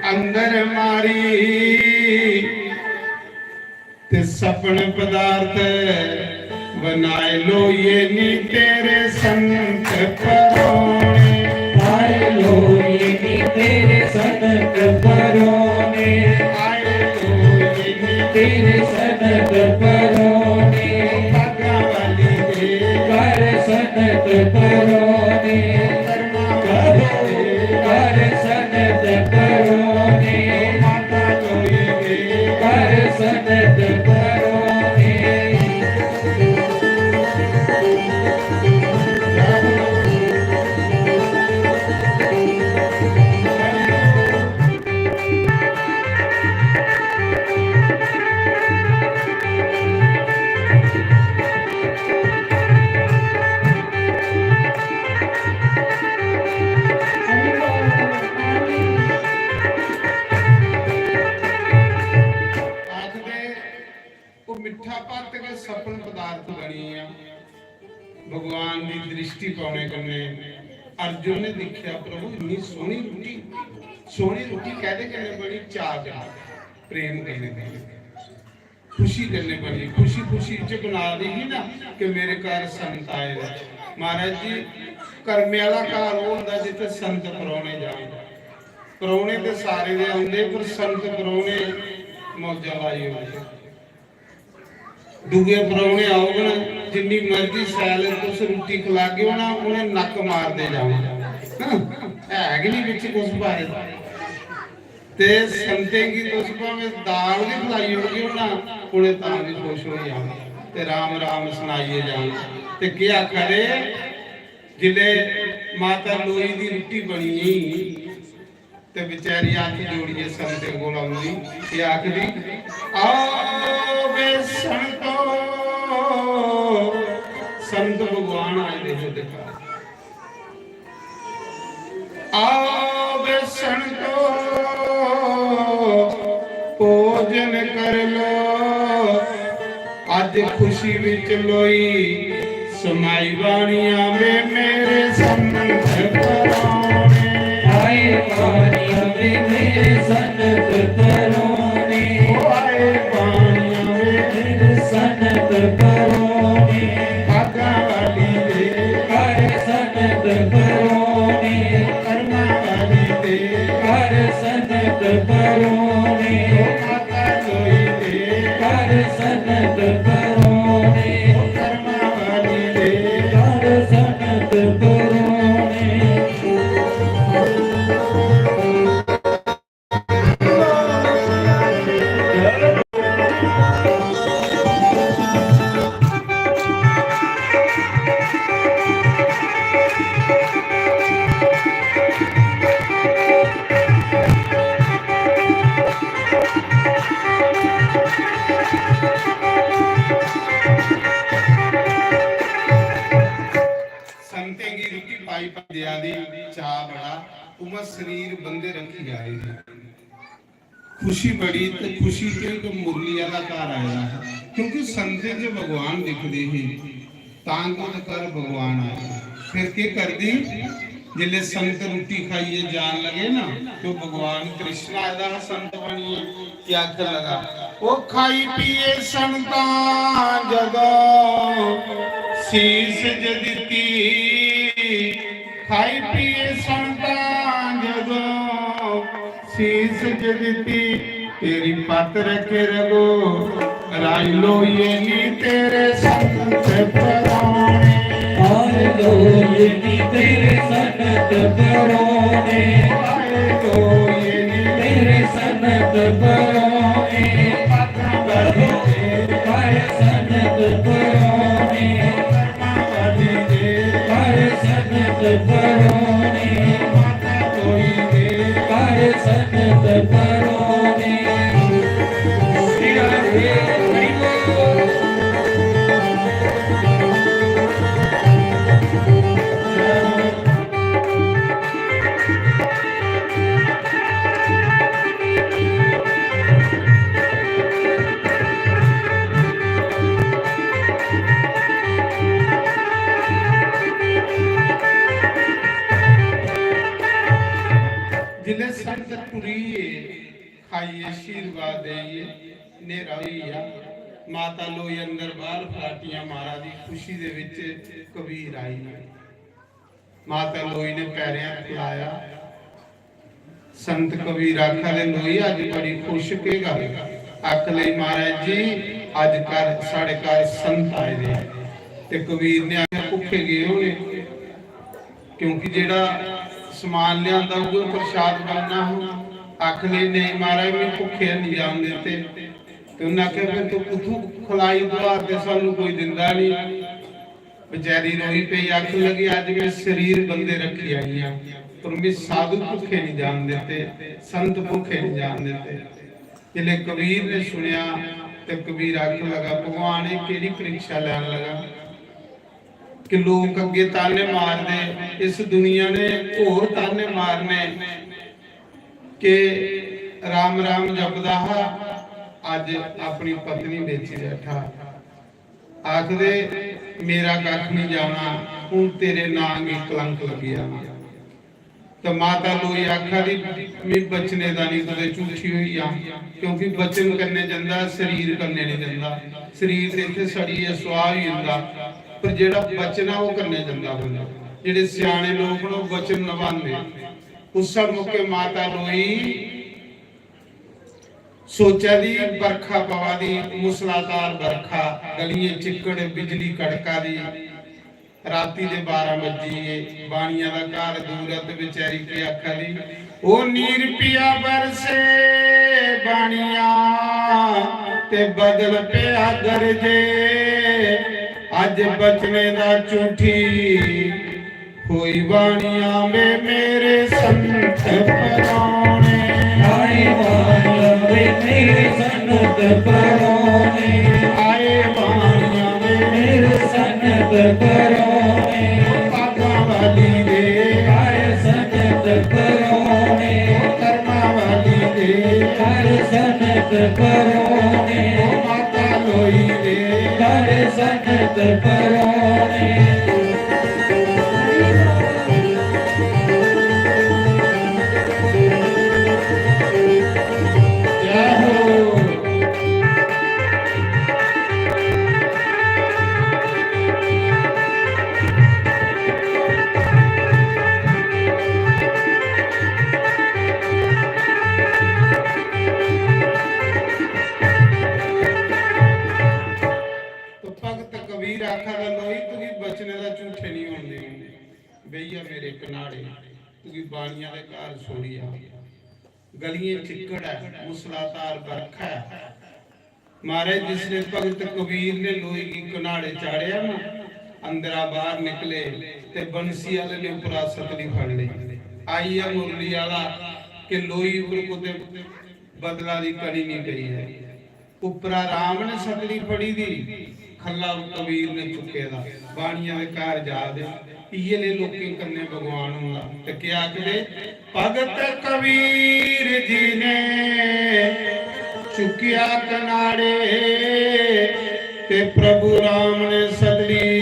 अंदर मारी, ते सपन पदार्थ बनाए लोइये नी तेरे संत परोने।" आए लोइये नी तेरे संत परोने, आए तो ये तेरे सनत परोने, पग्गा वाली दे कर सनत परोने, करो कर सनत परोने, माता लोई दे कर सनत परोने। आखदे, ओह् मिट्ठा भत्त गै सफल पदार्थ बनी गेआ। भगवान दी दृष्टि पौने कन्नै अर्जुन ने दिक्खेआ, "प्रभु, इन्नी सोहनी रुट्टी, सोहनी रुट्टी कैह्दे कन्नै बनी?" चाऽ कन्नै, प्रेम कन्नै बनी, खुशी कन्नै बनी, खुशी खुशी च बना दी ही ना कि मेरे घर संत आए दे। महाराज जी, कर्मे आह्ला घर ओह् होंदा जित्थै संत परौह्ने जान। परौह्ने ते सारे दे औंदे, पर संत परौह्ने मौजां लाई ओड़दे। दूए परौह्ने औङन, जिन्नी मर्जी शैल तुस रुट्टी खलागेओ ना, उ'नें नक्क मारदे जाना। हां, है गै निं बिच कुछ भाए। ते संतें गी तुस भामें दाल बी खलाई ओड़गेओ ना, उ'नें तां बी खुश होई जाना ते राम राम सनाइयै जाना। ते केह् आखा दे, जिसलै माता लोई दी रुट्टी बनी गेई, ते बेचारी हत्थ जोड़ियै संतें कोल औंदी, केह् आखदी? "आओ बे संतो।" संत भगवान आए दे हे, दिक्खा। "आओ बे संतो, भोजन कर लो।" अज खुशी विच लोई समाई बाणियां वे मेरे संत परौने। आए बाणियां वे मेरे संत परौने। ओ आए बाणियां वे मेरे संत परौने। भागां वाली दे घर संत परौने। कर्मां वाली दे घर संत परौने। माता लोई दे घर संत परौने। कर्मां वाली दे घर संत परौने। संतें गी रुट्टी पाई पाई देआ दी, चाऽ बड़ा, उ'आं शरीर बंदे रक्खी जा दे। खुशी बड़ी, ते खुशी च इक मुरली आह्ला घर आए दा हा, क्योंकि संतें च भगवान दिखदे हे, तां गै ओह्दे घर भगवान आए। फिर केह् करदी, जिसलै संत रुट्टी खाइयै जान लगे ना, तो भगवान कृष्ण आए दा हा संत बनियै, ते आखन लगा, "ओ खाई पिए संतां जदों शीश जे दित्ती, खाई पिए संतां जदों शीश जे दित्ती, तेरी पत रखे रघो राज लोइये नी तेरे संत परौने।" आए लोइये नी तेरे संत परौने। आए लोइये नी तेरे संत परौने। पत रखे रघो राज संत परौने। कर संत परौने, माता लोई दे कर संत परौने। जिसलै संत टुरी गे, खाइयै आशीर्वाद देइयै, न्हेरा होई गेआ। माता लोई अंदर बाहर फलाटियां मारा दी, खुशी दे विच कबीर आई। माता लोई ने पैरें हत्थ लाया, संत कबीर आखा दे, "लोई, अज्ज बड़ी खुश, केह् गल्ल?" आख लगी, "महाराज जी, अज्ज घर, साढ़े घर संत आए दे।" ते कबीर ने आखेआ, "भुक्खे गे होने, क्योंकि जेह्ड़ा समान लेआंदा उ'ऐ प्रसाद बनना हा।" आख लगी, "नेईं महाराज, मिगी भुक्खे निं जान दित्ते।" ते उ'न्नै आखेआ, "फिर तूं कुत्थूं खलाई दुआर ते सानूं कोई दिंदा निं?" बेचारी रोई पेई, आखन लगी, "अज्ज में शरीर बंदे रक्खी आई आं, पर मिगी साधु भुक्खे निं जान दित्ते, संत भुक्खे निं जान दित्ते।" जिसलै कबीर ने सुनेआ ते कबीर आखन लगा, "भगवान, एह् केह्ड़ी परीक्षा लैन लगा कि लोक अग्गें ताने मारदे, इस दुनिया ने होर ताने मारने कि राम राम जपदा हा, अज्ज अपनी पत्नी बेची बैठा।" आखदे, "मेरा कक्ख निं जाना, हून तेरे नां गी कलंक लग्गी जाना।" ते माता लोई आखा दी, "मी बचने दा निं, कुतै झूठी होई जां, क्योंकि बचन कन्नै जंदा, शरीर कन्नै निं जंदा। शरीर ते इत्थै सड़ियै सुआह् होई जंदा, पर जेह्ड़ा बचन ऐ, ओह् कन्नै जंदा बंदा।" जेह्ड़े स्याने लोक न, ओह् बचन नभांदे। उस्सै मौके माता लोई सोचा दी, बरखा पवा दी, मूसलाधार बरखा, गलियें चिक्कड़, बिजली कड़का दी। राती दे बारां बज्जी गे, बाणिया दा घर दूर ऐ ते बेचारी केह् आखा दी, "ओ नीर पिया बरसे बाणिया, ते बदल पेआ गरजे, अज्ज बचने दा झूठी।" होई बाणिया वे मेरे संत पराने। आए बाणिया वे मेरे संत पराने। आए बाणिया वे मेरे संत पराने। पागा वाली दे। आए संत पराने। कर्मा वाली दे। आए संत पराने। माता लोई दे। आए संत पराने। तो भगत कबीर आखा दा, "लोई, तुगी बचने दा झूठे नहीं होन देंगे।" बेहिया मेरे कनाड़े, तुगी बाणिया दे घर छोड़ी आ। गलियें चिक्कड़ ऐ, मूसलाधार बरखा ऐ। महाराज, जिसले भगत कबीर ने लोई गी कनाड़े चाढ़ेआ ना, अंदरा बाहर निकले ते बंसी आले ने उपरा सतली फड़ लेई। आई ऐ मुरली आला कि लोई उपर कुते बदला दी कणी नहीं पई है। उपरा राम ने सतली फड़ी दी, खल्ला कबीर ने चुके दा। बाणिया दे घर जा दे, इये ले लोकें कन्ने भगवान होंदा। ते क्या आखदे, भगत कबीर जी ने चुकिया कनाड़े, ते प्रभु राम ने सतली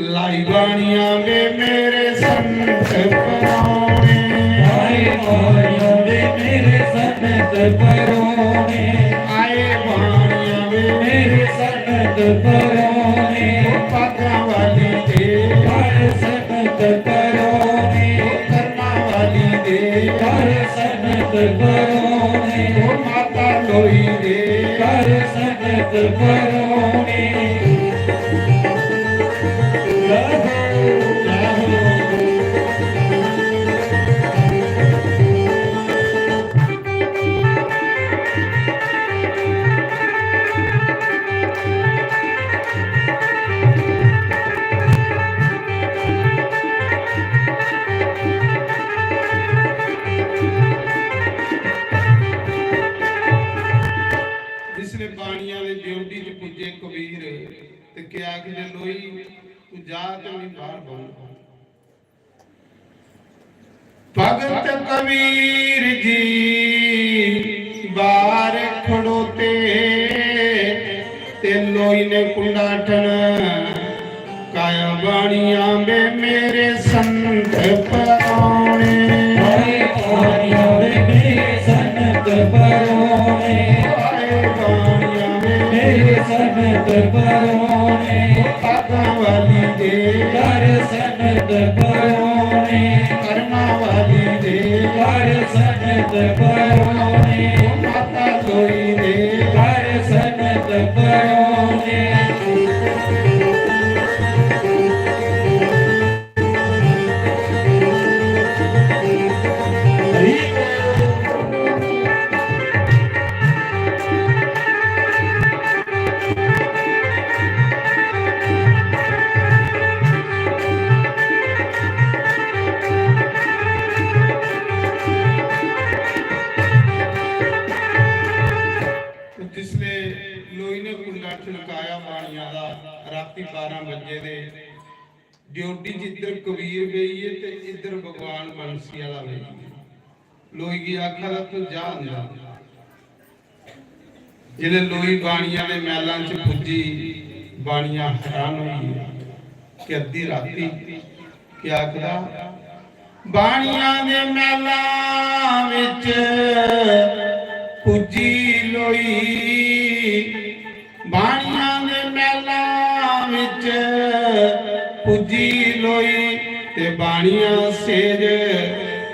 लाई। बाणिया वे मेरे संत पराने। आए बाणिया वे मेरे संत पराने। आए बाणिया वे मेरे संत पराने। पागा वाली दे। आए संत पराने। कर्मा वाली दे। आए संत पराने। ओ माता लोई दे। आए संत पराने। जिसले बाणिया दे देवटी च पुज्जे कबीर, ते क्या आखदे, "लोई, तू जा ते मैं बाहर बौह्‌ना।" भगत कबीर जी बाहर खड़ोते, ते लोई ने कुंडा ठन काया। बाणिया वे मेरे संत पराने। आए बाणिया वे मेरे संत पराने। आए बाणिया वे मेरे संत पराने। पागा वाली दे। कर संत पराने। कर्मा वाली दे। कर परोने, माता लोई दे कर सनत परोने। ते जिसले लोई ने कुंडा ठनकाया बाणिया दा, राती बारां बजे दे, ड्योढ़ी च इद्धर कबीर बेही गे ते इद्धर भगवान बंसी आह्ला बेही गे। लोई गी आखा दा, "तू जा अंदर।" जिसले लोई बाणिया दे मैलां च पुज्जी, बाणिया हैरान होई गेआ कि अद्धी राती केह् आखदा, बाणिया दे मैलां विच पुज्जी लोई, बाणिया दे मैलां विच पुज्जी लोई, ते बाणिया सेज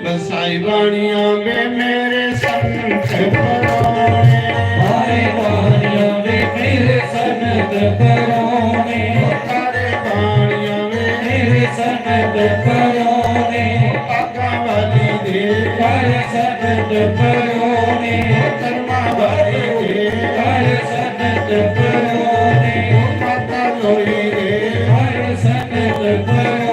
बसाई। बाणिया वे मेरे संत परोने, हाय बाणिया वे मेरे संत परोने, हाय बाणिया वे मेरे संत परोने, बागा वाली दे कर संत परोने, कर्मा वाली दे कर संत परोने, माता लोई दे कर संत परोने।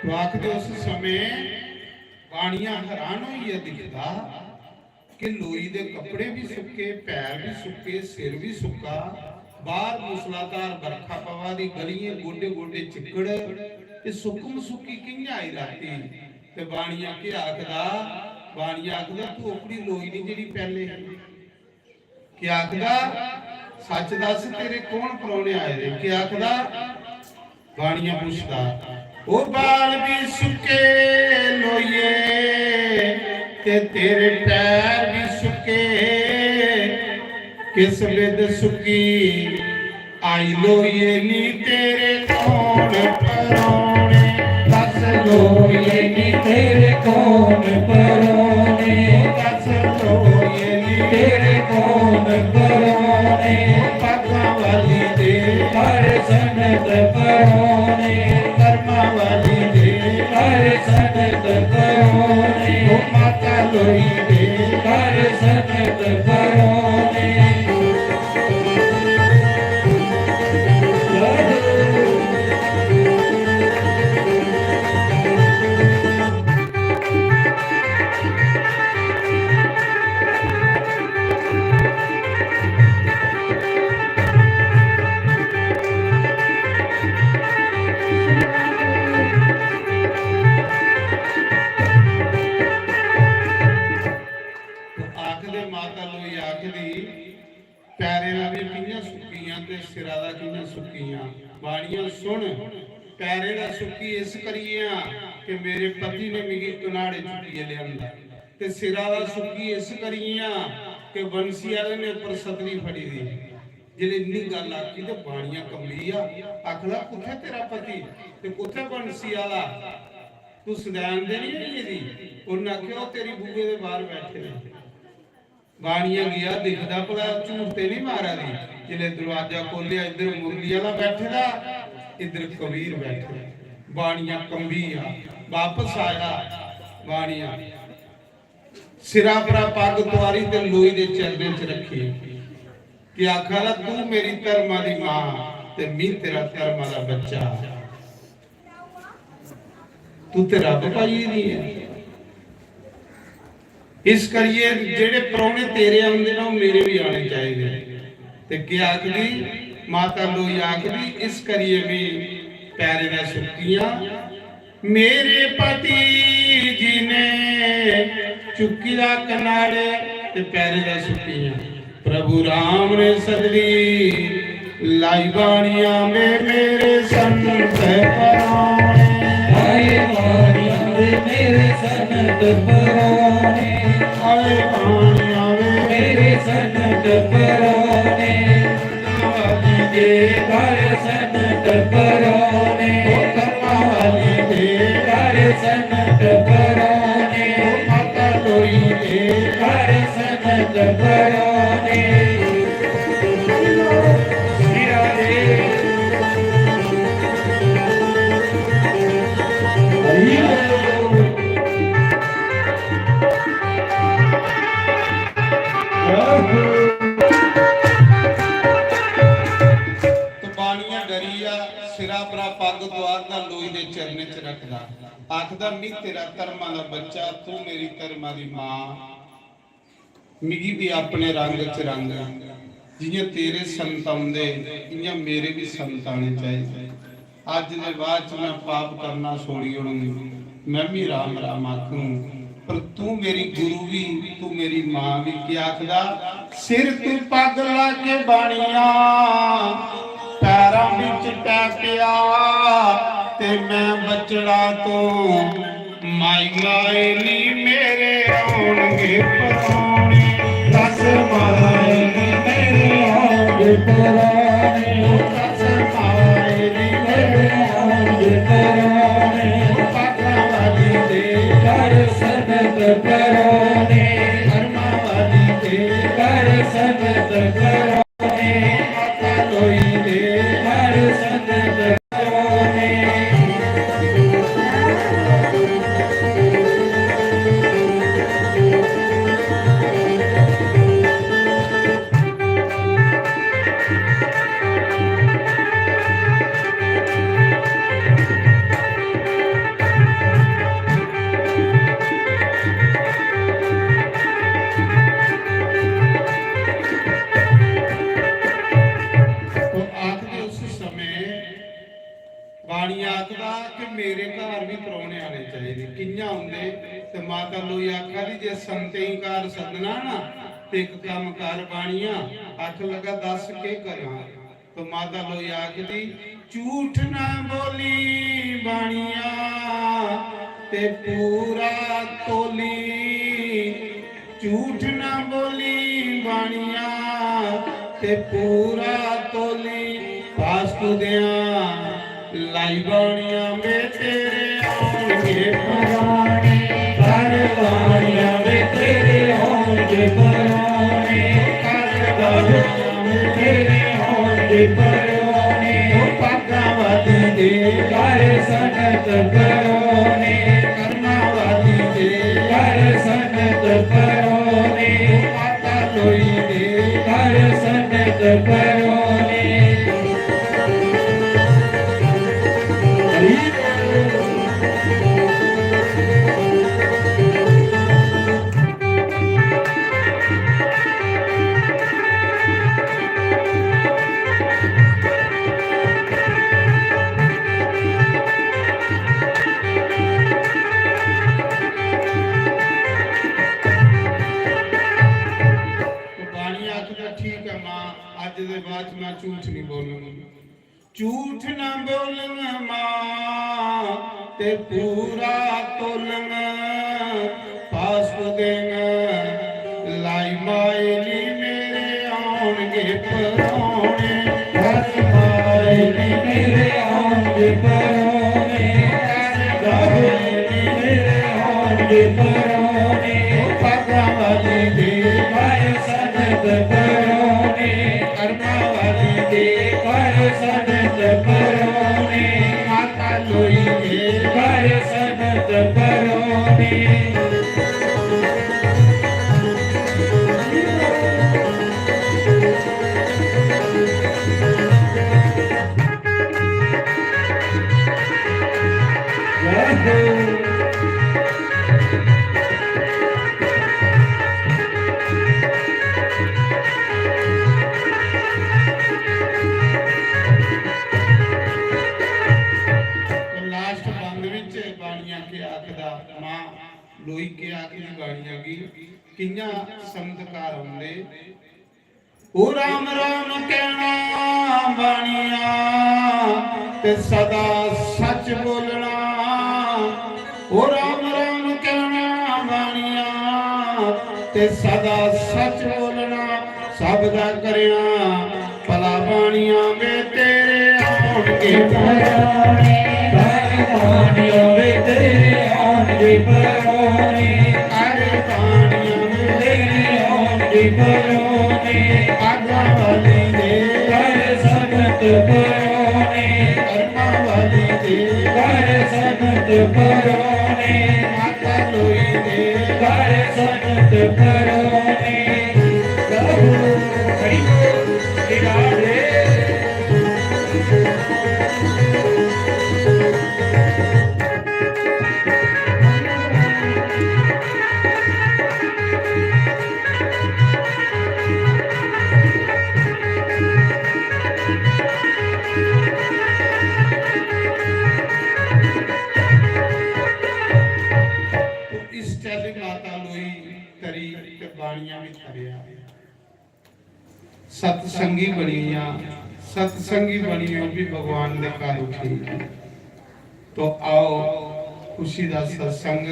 तो आखदे उस समें बाणिया हैरान होइयै दिखदा कि लोई दे कपड़े भी सुक्के, पैर भी सुक्के, सिर भी सुक्का, बाहर मूसलाधार बरखा पवा दी, गलियें गोडे गोडे चिक्कड़, ते सुक्कम सुक्की कि'यां आई राती? ते बाणिया केह् आखदा? बाणिया आखदा, "तू ओकड़ी लोई नहीं जेह्ड़ी पैह्ले ही।" केह् आखदा? "सच दस, तेरे कौन परौह्ने आए दे?" केह् आखदा? बाणिया पुछदा, "ओ बाल भी सुक्के लोइये, ते तेरे पैर भी सुक्के, किस बिध सुक्की आई लोइये नी तेरे कौन परौने, दस लोइये नी तेरे कौन परौने, दस लोइये नी तेरे कौन परौने, पग्गां वाली दे हर संगत परौने, कर्मां वाली दे हर संगत परौने, ओ माता लोई दे हर संगत परौने।" आखदे माता लोई आखदी, "पैरें दा बी कि'यां सुक्कियां ते सिरा दा कि'यां सुक्कियां।" बाणिया सुन, पैरें दा सुक्की इस करियै आं कि मेरे पति ने मिगी कनाड़े चुक्कियै लेआंदा, ते सिरा दा सुक्की इस करियै आं कि बंसी आह्ले ने उप्पर सतरी फड़ी दी। जिसलै इन्नी गल्ल आखी ते बाणिया कंबी गेआ, आखदा, "कुत्थै तेरा पति ते कुत्थै बंसी आह्ला? तू सदैन ते निं होई गेदी?" उन्नै आखेआ, "ओह् तेरी बूहे दे बाह्र बैठे दे।" बाणिया गेआ, दिखदा भला झूठ ते निं मारा दी। जिसलै दरोआजा खोह्लेआ, इद्धर मुरली आह्ला बैठे दा, इद्धर कबीर बैठे दा। बाणिया कंबी गेआ, बापस आया बाणिया। सिरा परा पग्ग तुआरी ते लोई दे चरणें च रक्खी। कि आखा दा, "तू मेरी धर्मा दी मां ते मी तेरा धर्मा दा बच्चा। तू ते रब पाइयै दी ऐ।" इस करियै जेह्ड़े परौह्ने तेरे औंदे न, ओह् मेरे बी आने चाहिदे। ते केह् आखदी माता लोई? आखदी, "इस करियै बी पैरें दा सुक्कियां, मेरे पति जी ने चुक्की दा कनाड़े ते पैरें दा सुक्कियां।" प्रभु राम ने सगली लाई बाणियां में मेरे संत पराने। आए बाणियां में मेरे संत पराने। आए बाणियां में मेरे संत पराने। वाली दे घर संत पराने। वाली दे घर संत पराने। माता लोई दे घर संत पराने। सिरा दे। तो बाणिया डरी आ, सिरा परा पग तुआरदा, लोई दे चरणें च रखदा, आखदा, "मी तेरा धर्मा दा बच्चा, तू मेरी धर्मा दी मां, मिगी भी अपने रंग च रंग, जियां तेरे संत औंदे, इयां मेरे भी संत आने चाहिए। अज्ज दे बाद च मैं पाप करना छोड़ी ओड़ूंगी, मैं भी राम राम आखूं।" पर तू मेरी गुरु भी, तू मेरी मां भी। क्या आखदा? "सिर तू पग ला के बाणिया, पैरां बिच टैपिया, ते मैं बचड़ा तू माई माए नी मेरे आउणगे पराने।" दस माए नी मेरे आउणगे पराने। दस माए नी मेरे आउणगे पराने। पापा वाली दे घर संत पराने। कर्मा वाली दे घर संत पराने। माता लोई दे घर संत पराने। तो आखदे उस समय बाणिया आखदा कि मेरे घर भी परौह्ने आने चाहिदे। कि'यां औंदे? ते माता लोई आखा दी, "जे संतें गी घर सद्दना ना, ते इक कम्म कर बाणिया।" आखन लगा, "दस, केह् करां?" तो माता लोई आखदी, "झूठ ना बोली बाणिया, ते पूरा तोली।" झूठ ना बोली बाणिया, ते पूरा तोली। पास कुदेआं लाई बाणिया में तेरे आउणगे पराने। घर बाणिया में तेरे आउणगे पराने। घर बाणिया में तेरे आउणगे पराने। ओ पागां वाली दे घर संगत पराने। कर्मा वाली दे घर संगत पराने। माता लोई दे घर संगत पराने। हरि बोल। तो बाणी आखदा, "ठीक है मां, अज दे बाद मैं झूठ नहीं बोलूंगी।" झूठ ना बोलंग मां, ते पूरा तोलंग, पास देंग। लाई माए नी मेरे आउणगे परौने, लाई माए नी मेरे आउणगे परौने, लाई माए नी मेरे आउणगे परौने। पागां वाली दे माए संगत परौने, कर्मां वाली दे कर संत परौने, माता लोई दे कर संत परौने। जय हो। तो लास्ट बंद विच बाणिया के आखदा, मां लोई के आखदी बाणिया गी, कियां संत घर औंदे, ओ राम राम कहना बाणिया ते सदा सच बोलना। ओ राम राम कहना बाणिया ते सदा सच बोलना। सब दा करना भला बाणिया वे तेरे आउणगे परोने। बाणिया वे तेरे आउणगे परोने। अरे बाणिया वे तेरे आउणगे परोने। आगा वाली दे घर सनत परोने। कर्मा वाली दे घर सनत परोने। माता लोई दे घर सनत परोने। प्रभु हरि बोल, निराले। इस चाल्ली माता लोई तरी ते बाणिया भी तरिया। सतसंगी बनियां, सतसंगी बनियां भी भगवान दे घर उठी। तो आओ, खुशी दा सत्संग।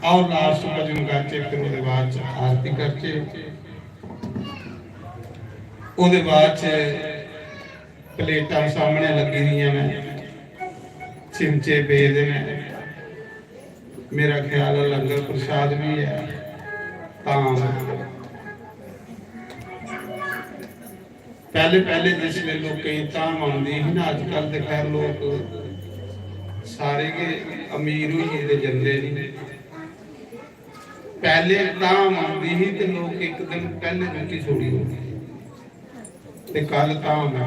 आओ, लास्ट भजन गाचे, फिर ओह्दे बाद च आरती करचे। ओह्दे बाद च प्लेटां सामने लगी दियां ने, चिमचे पेदे ने। मेरा ख्याल ऐ, लंगर प्रसाद भी ऐ। तां पैह्ले, पैह्ले जिसलै लोकें गी धाम औंदी ही ना, अजकल ते खैर लोक सारे गै अमीर होई गेदे, जंदे न। पैह्ले धाम औंदी ही ते लोक इक दिन पैह्ले रुट्टी छोड़ी ओड़दे हे। ते कल धाम ऐ,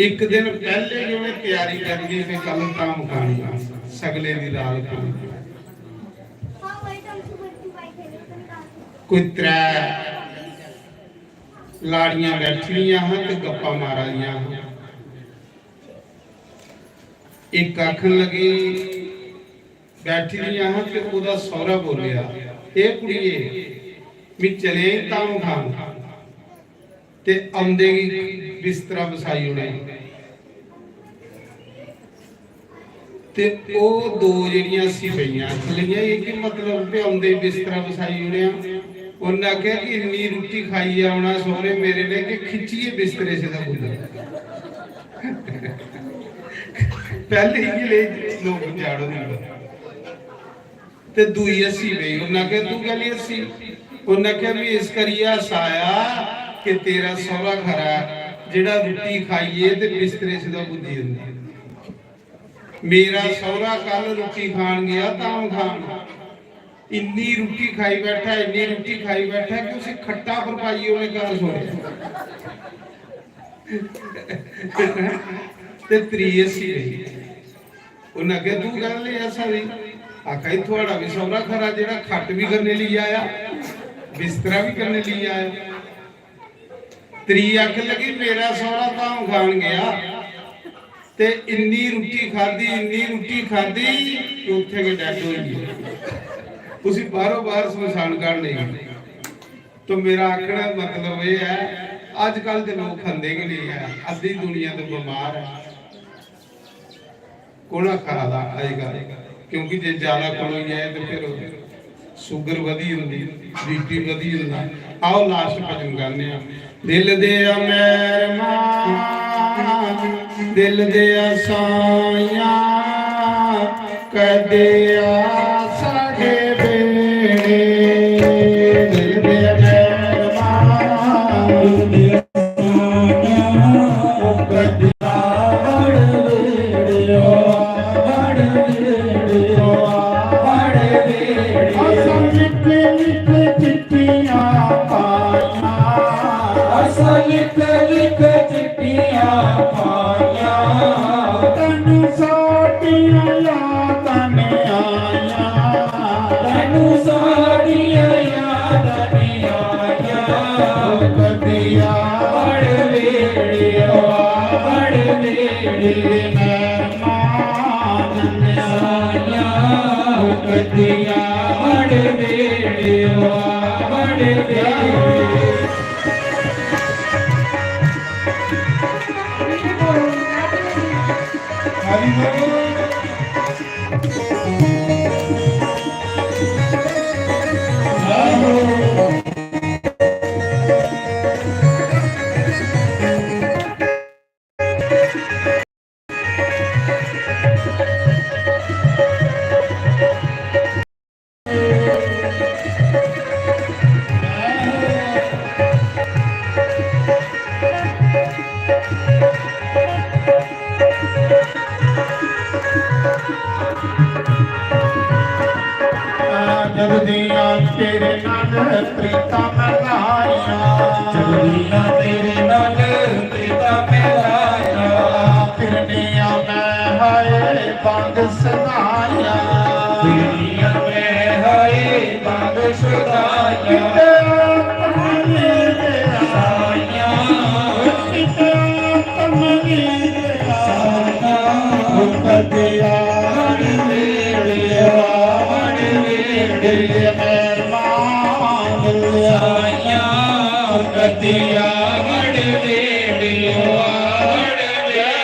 इक दिन पैह्ले गै उ'नें त्यारी करनी ते कल धाम खानी, सगले दी दाल खानी। कोई त्रै लाड़ियां बैठी दियां हां ते गप्पां मारा दियां हां। इक आखन लगी, बैठी दियां हां ते ओह्दा सौह्रा बोलेआ, "ए कुड़िये, मी चलेआं धाम खान ते औंदे गी बिस्तरा बछाई ओड़ेआं।" ते ओह् दो जेह्ड़ियां हस्सी पेइयां, आखन लगियां, "एह् केह् मतलब, ते औंदे बिस्तरा बछाई ओड़ेआ?" उन्नै आखेआ कि इन्नी रुट्टी खाइयै औना सौह्रे मेरे ने कि खिच्चियै बिस्तरे सिद्धा कुल्ला। पैह्ले इ'यै लेह् लोक जाड़ होंदे न। ते दूई हस्सी पेई। उन्नै आखेआ, "तूं कैह्ली हस्सी?" उन्नै आखेआ, "मी इस करियै हास्सा आया कि तेरा सौह्रा खरा ऐ, जेह्ड़ा रुट्टी खाइयै ते बिस्तरे सिद्धा पुज्जी जंदा। मेरा सौह्रा कल रुट्टी खान गेआ, धाम खान, इन्नी रुट्टी खाई बैठा, इन्नी रुट्टी खाई बैठा कि उसी खट्टा पर पाइयै उ'नें घर छोड़ेआ।" ते त्री हस्सी पेई। उन्नै आखेआ, "तूं कैह्दे लेई ऐसा बी?" आखा दी, "थुआढ़ा बी सौह्रा खरा, जेह्ड़ा खट्ट बी कन्नै लेई आया, बिस्तरा बी कन्नै लेई आया।" त्री आखन लगी, "मेरा सौह्रा धाम खान गेआ ते इन्नी रुट्टी खाद्धी, इन्नी रुट्टी खाद्धी कि उत्थें गै डैड होई गे। उसी बाह्रों बाह्र शमशान घाट नेईं।" तो मेरा आखने दा मतलब एह् ऐ, अजकल दे लोक खंदे गै नेईं ऐ, अद्धी दुनिया ते बमार ऐ। कु'न खा दा अजकल? क्योंकि जे ज्यादा खलोई जाए ते फिर शुगर बधी जंदी, बीपी बधी जंदा। आओ लास्ट भजन गाने आं। दिल दे मेहरबान, दिल दे साइयां, कदे आ साढ़े बेड़े। दिल दे मेहरबान, जगदियां तेरे नाल प्रीतां मैं लाइयां। जगदियां तेरे नाल प्रीतां मैं लाइयां। फिरनियां मैं हाय बांग सदाइयां। फिरनियां मैं हाय बांग सदाइयां। किते अपने दे साइयां। किते अपने दे साइयां। कदिया वड़ वेड़े, वड़ वेड़े मेहमान। साइयां कदिया वड़ वेड़े, वड़ वेड़े।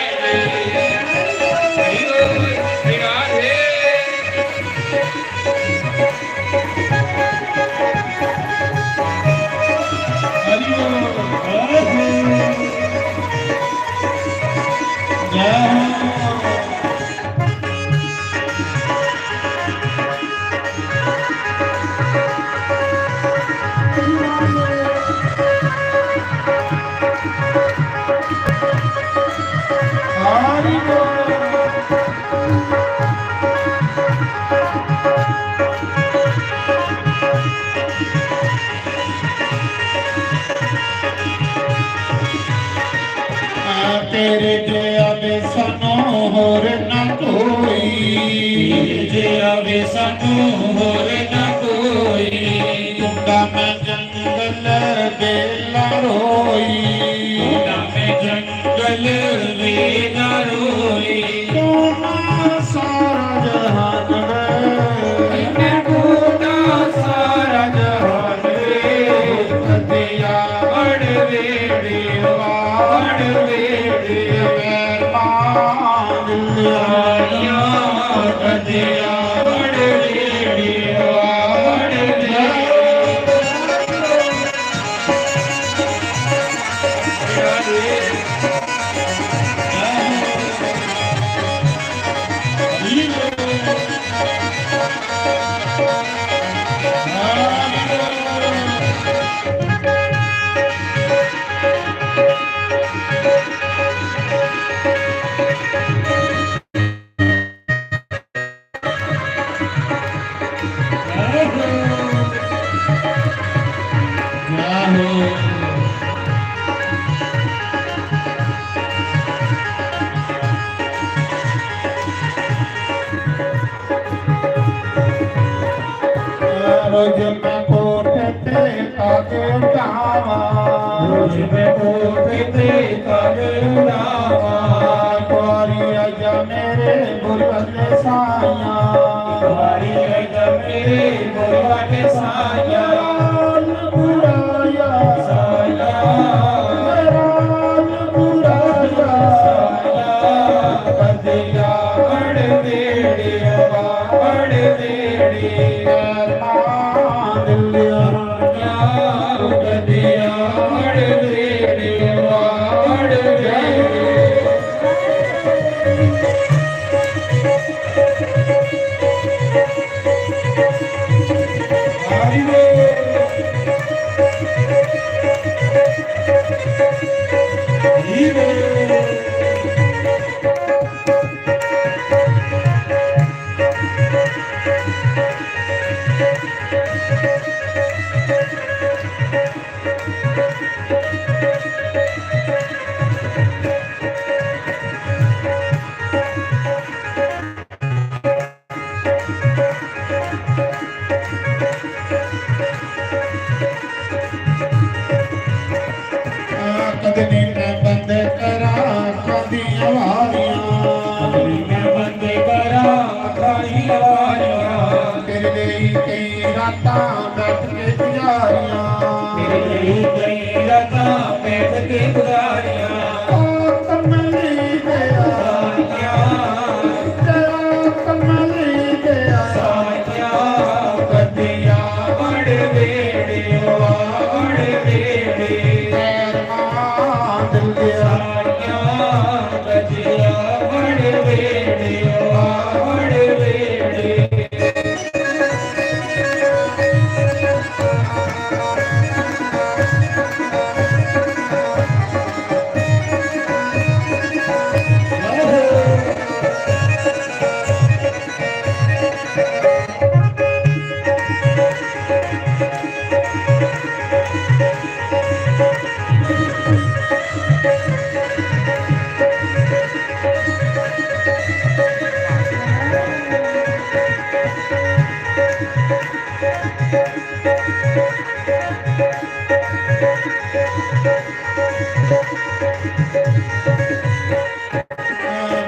तेरे जेहा वे सानू होर ना कोई। तेरे जेहा वे सानू होर ना कोई। टुंडा मैं जंगल बेला रोई। टुंडा मैं जंगल बेला रोई। तू ना सारा जहान वे। मैं तू ना सारा जहान वे। कदिया वड़ वेड़े, वड़ वेड़े मेहमान। रोज मैं कोठे ते कागज उड़ावां। रोज मैं कोठे ते कागज उड़ावां। कुआरी आइया मेरे बुलबुल साइयां। कुआरी आइया मेरे बुलबुल साइयां। रान बुराया साइयां। रान बुराया साइयां। कदिया वड़ वेड़े, वड़ वेड़े। कदे नी मैं बंद करां अखां दियां वारियां। कदे नी मैं बंद करां अखां दियां वारियां। तेरे लेई कई रातां मेहनती पुजारियां। ओ कमली दे साइयां। तेरा कमली दे साइयां। बदिया बड़ बेड़े, वाह बड़ बेड़े। तेरा दिल दे साइयां। बदिया बड़ बेड़े, वाह बड़ बेड़े।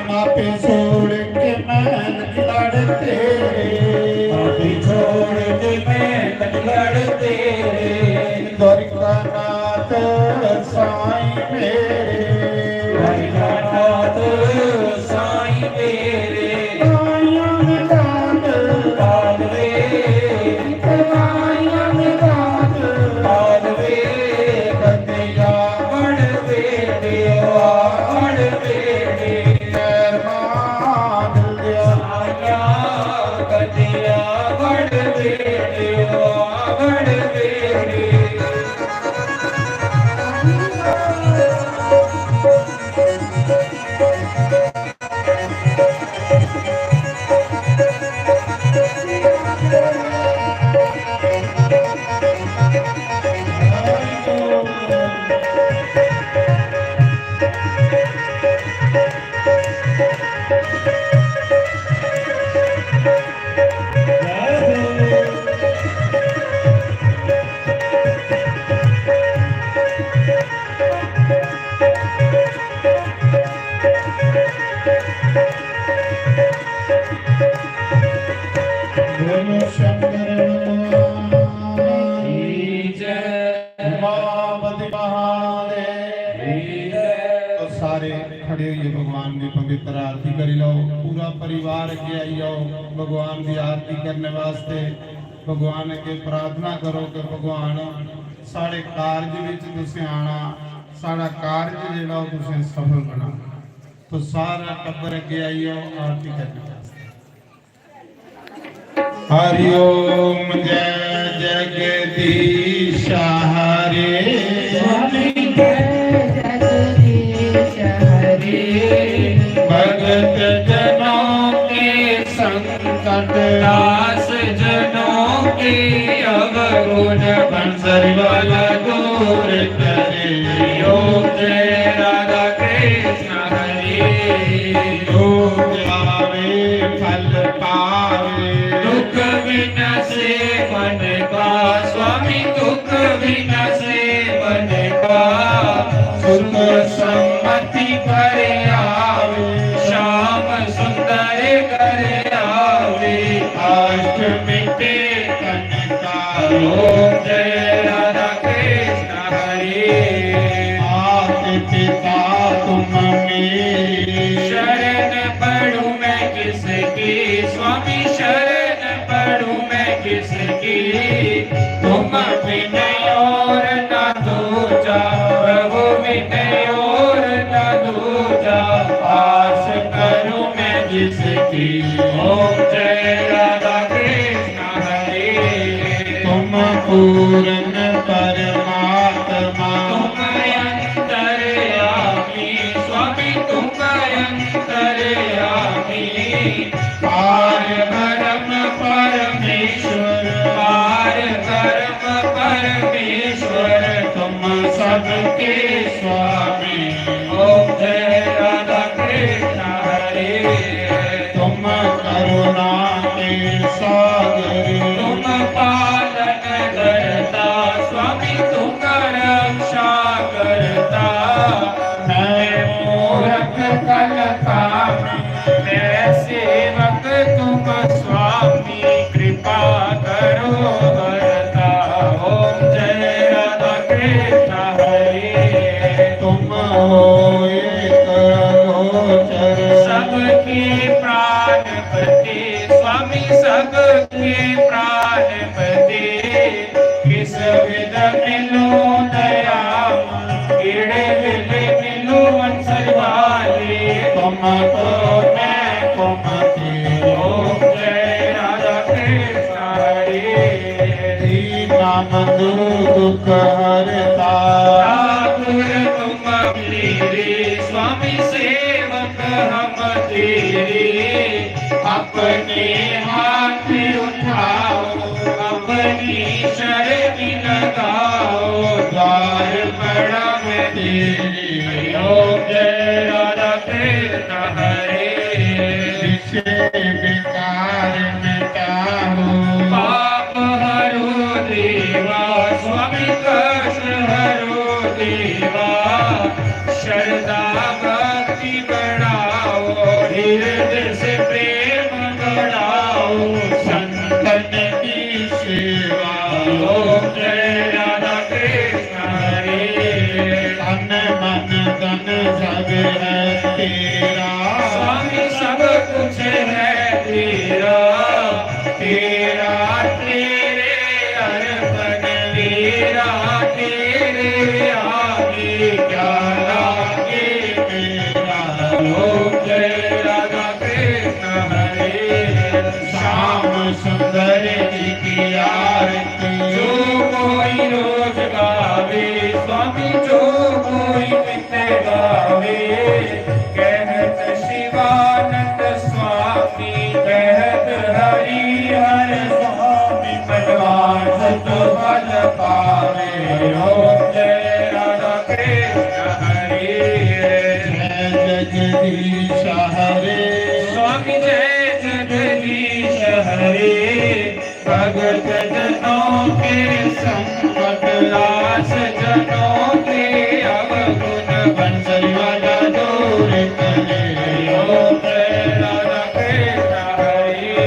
माफी छोड़ के मैं नहीं लड़ तेरे। माफी छोड़ के मैं नहीं लड़ तेरे। द्वारिकानाथ साईं मेरे। द्वारिकानाथ साईं मेरे। आयां में दांद पालवे। आयां में दांद पालवे। बंदिया बड़ बेड़े, बड़ बेड़े। मेहरबान दिया। साया बंदिया बड़ बेड़े, बड़ बेड़े। बोलो शंकर भगवान की जय। उमापति महादेव की जय। तो सारे खड़े होइए भगवान की पवित्र आरती करी लो। पूरा परिवार अगे आई जाओ भगवान की आरती करने वास्ते। भगवान अगे प्रार्थना करो कि भगवान साढ़े कारज विच तुसें आना, साढ़ा कारज जेह्ड़ा ओह् तुसें सफल बनाना। तो सारा टब्बर अगे आई जाओ आरती करने वास्ते। हरि ओम जय जगदीश हरे। स्वामी जय जगदीश हरे। भगत जनों के संकट, दास जनों के अवगुण, बंसरी वाला दूर करे। ओम जय राधा कृष्ण हरे। भोग पावे फल पावे। दुख विनसे मन का स्वामी, दुख विनसे मन का। सुख सम्मति कर आवे, श्याम सुंदर कर आवे। अष्ट मिटे तन का। ओम जय राधा कृष्ण हरे। मात पिता तुम मेरी। शरण पड़ूं मैं किसकी, स्वामी शरण पड़ूं मैं किसकी। तुम बिन और ना दूजा, प्रभु बिन और ना दूजा। आस करूं मैं जिसकी। ओम जय राधा कृष्ण हरे। तुम पूर्ण परमात्मा। तुम अंतर्यामी स्वामी, तुम अंतर्यामी। पार ब्रह्म परमेश्वर, पार ब्रह्म परमेश्वर, तुम सबके स्वामी। ओम जय राधा कृष्ण हरे। तुम करुणा के सागर। तुम पालन करता स्वामी, तुम रक्षा करता। मैं मूर्ख कलकामी, मैं सेवक तुम स्वामी, कृपा करो वरता। ओम जय राधा कृष्ण हरे। बड़ा मैं तेरी। ओम जय राधा कृष्ण हरे। विषय विकार मिटाओ। पाप हरो देवा, स्वामी कष्ट हरो देवा। श्रद्धा भक्ति बढ़ाओ, हृदय से प्रेम बढ़ाओ। संतन की सेवा। ओम जय राधा कृष्ण हरे। तन मन धन सब है तेरा। स्वामी सब कुछ है तेरा। तेरा तेरे अर्पण, तेरा तेरे आगे, क्या लागे मेरा। ओम जय राधा कृष्ण हरे। श्याम सुंदर जी की आरती। जो कोई रोज गावे, स्वामी जो कोई नित्य गावे। कहत शिवानंद स्वामी, कहत हरि हर स्वामी, मनवांछित फल पावे। ओम जय राधा कृष्ण हरे। जय जगदीश हरे। स्वामी जय जगदीश हरे। भगत जनों के संकट, आस जनों के अवगुण, बंसरी वाला दूर करे। ओम जय राधा कृष्ण हरे।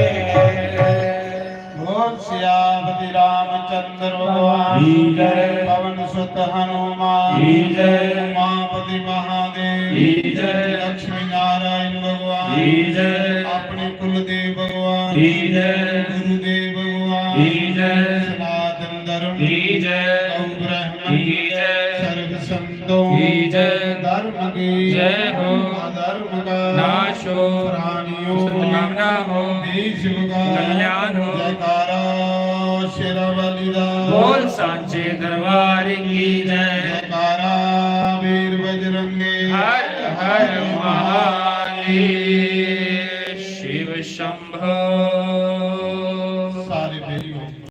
बोल सियापति रामचंद्र भगवान की जय। पवन सुत हनुमान की जय। उमापति महादेव की जय। लक्ष्मी नारायण भगवान की जय। अपने कुलदेव भगवान की जय। गुरुदेव भगवान की जय। सनातन धर्म की जय। गौ ब्राह्मण की जय। सर्व संतों की जय। धर्म की जय हो। अधर्म का नाश हो। प्राणियों की कामना हो। देश का कल्याण हो। जयकारा शेरावाली दा। बोल सांचे दरबार की जय। जयकारा वीर बजरंगी। हर हर महादेव शिव शंभो। सारे बेरी हो।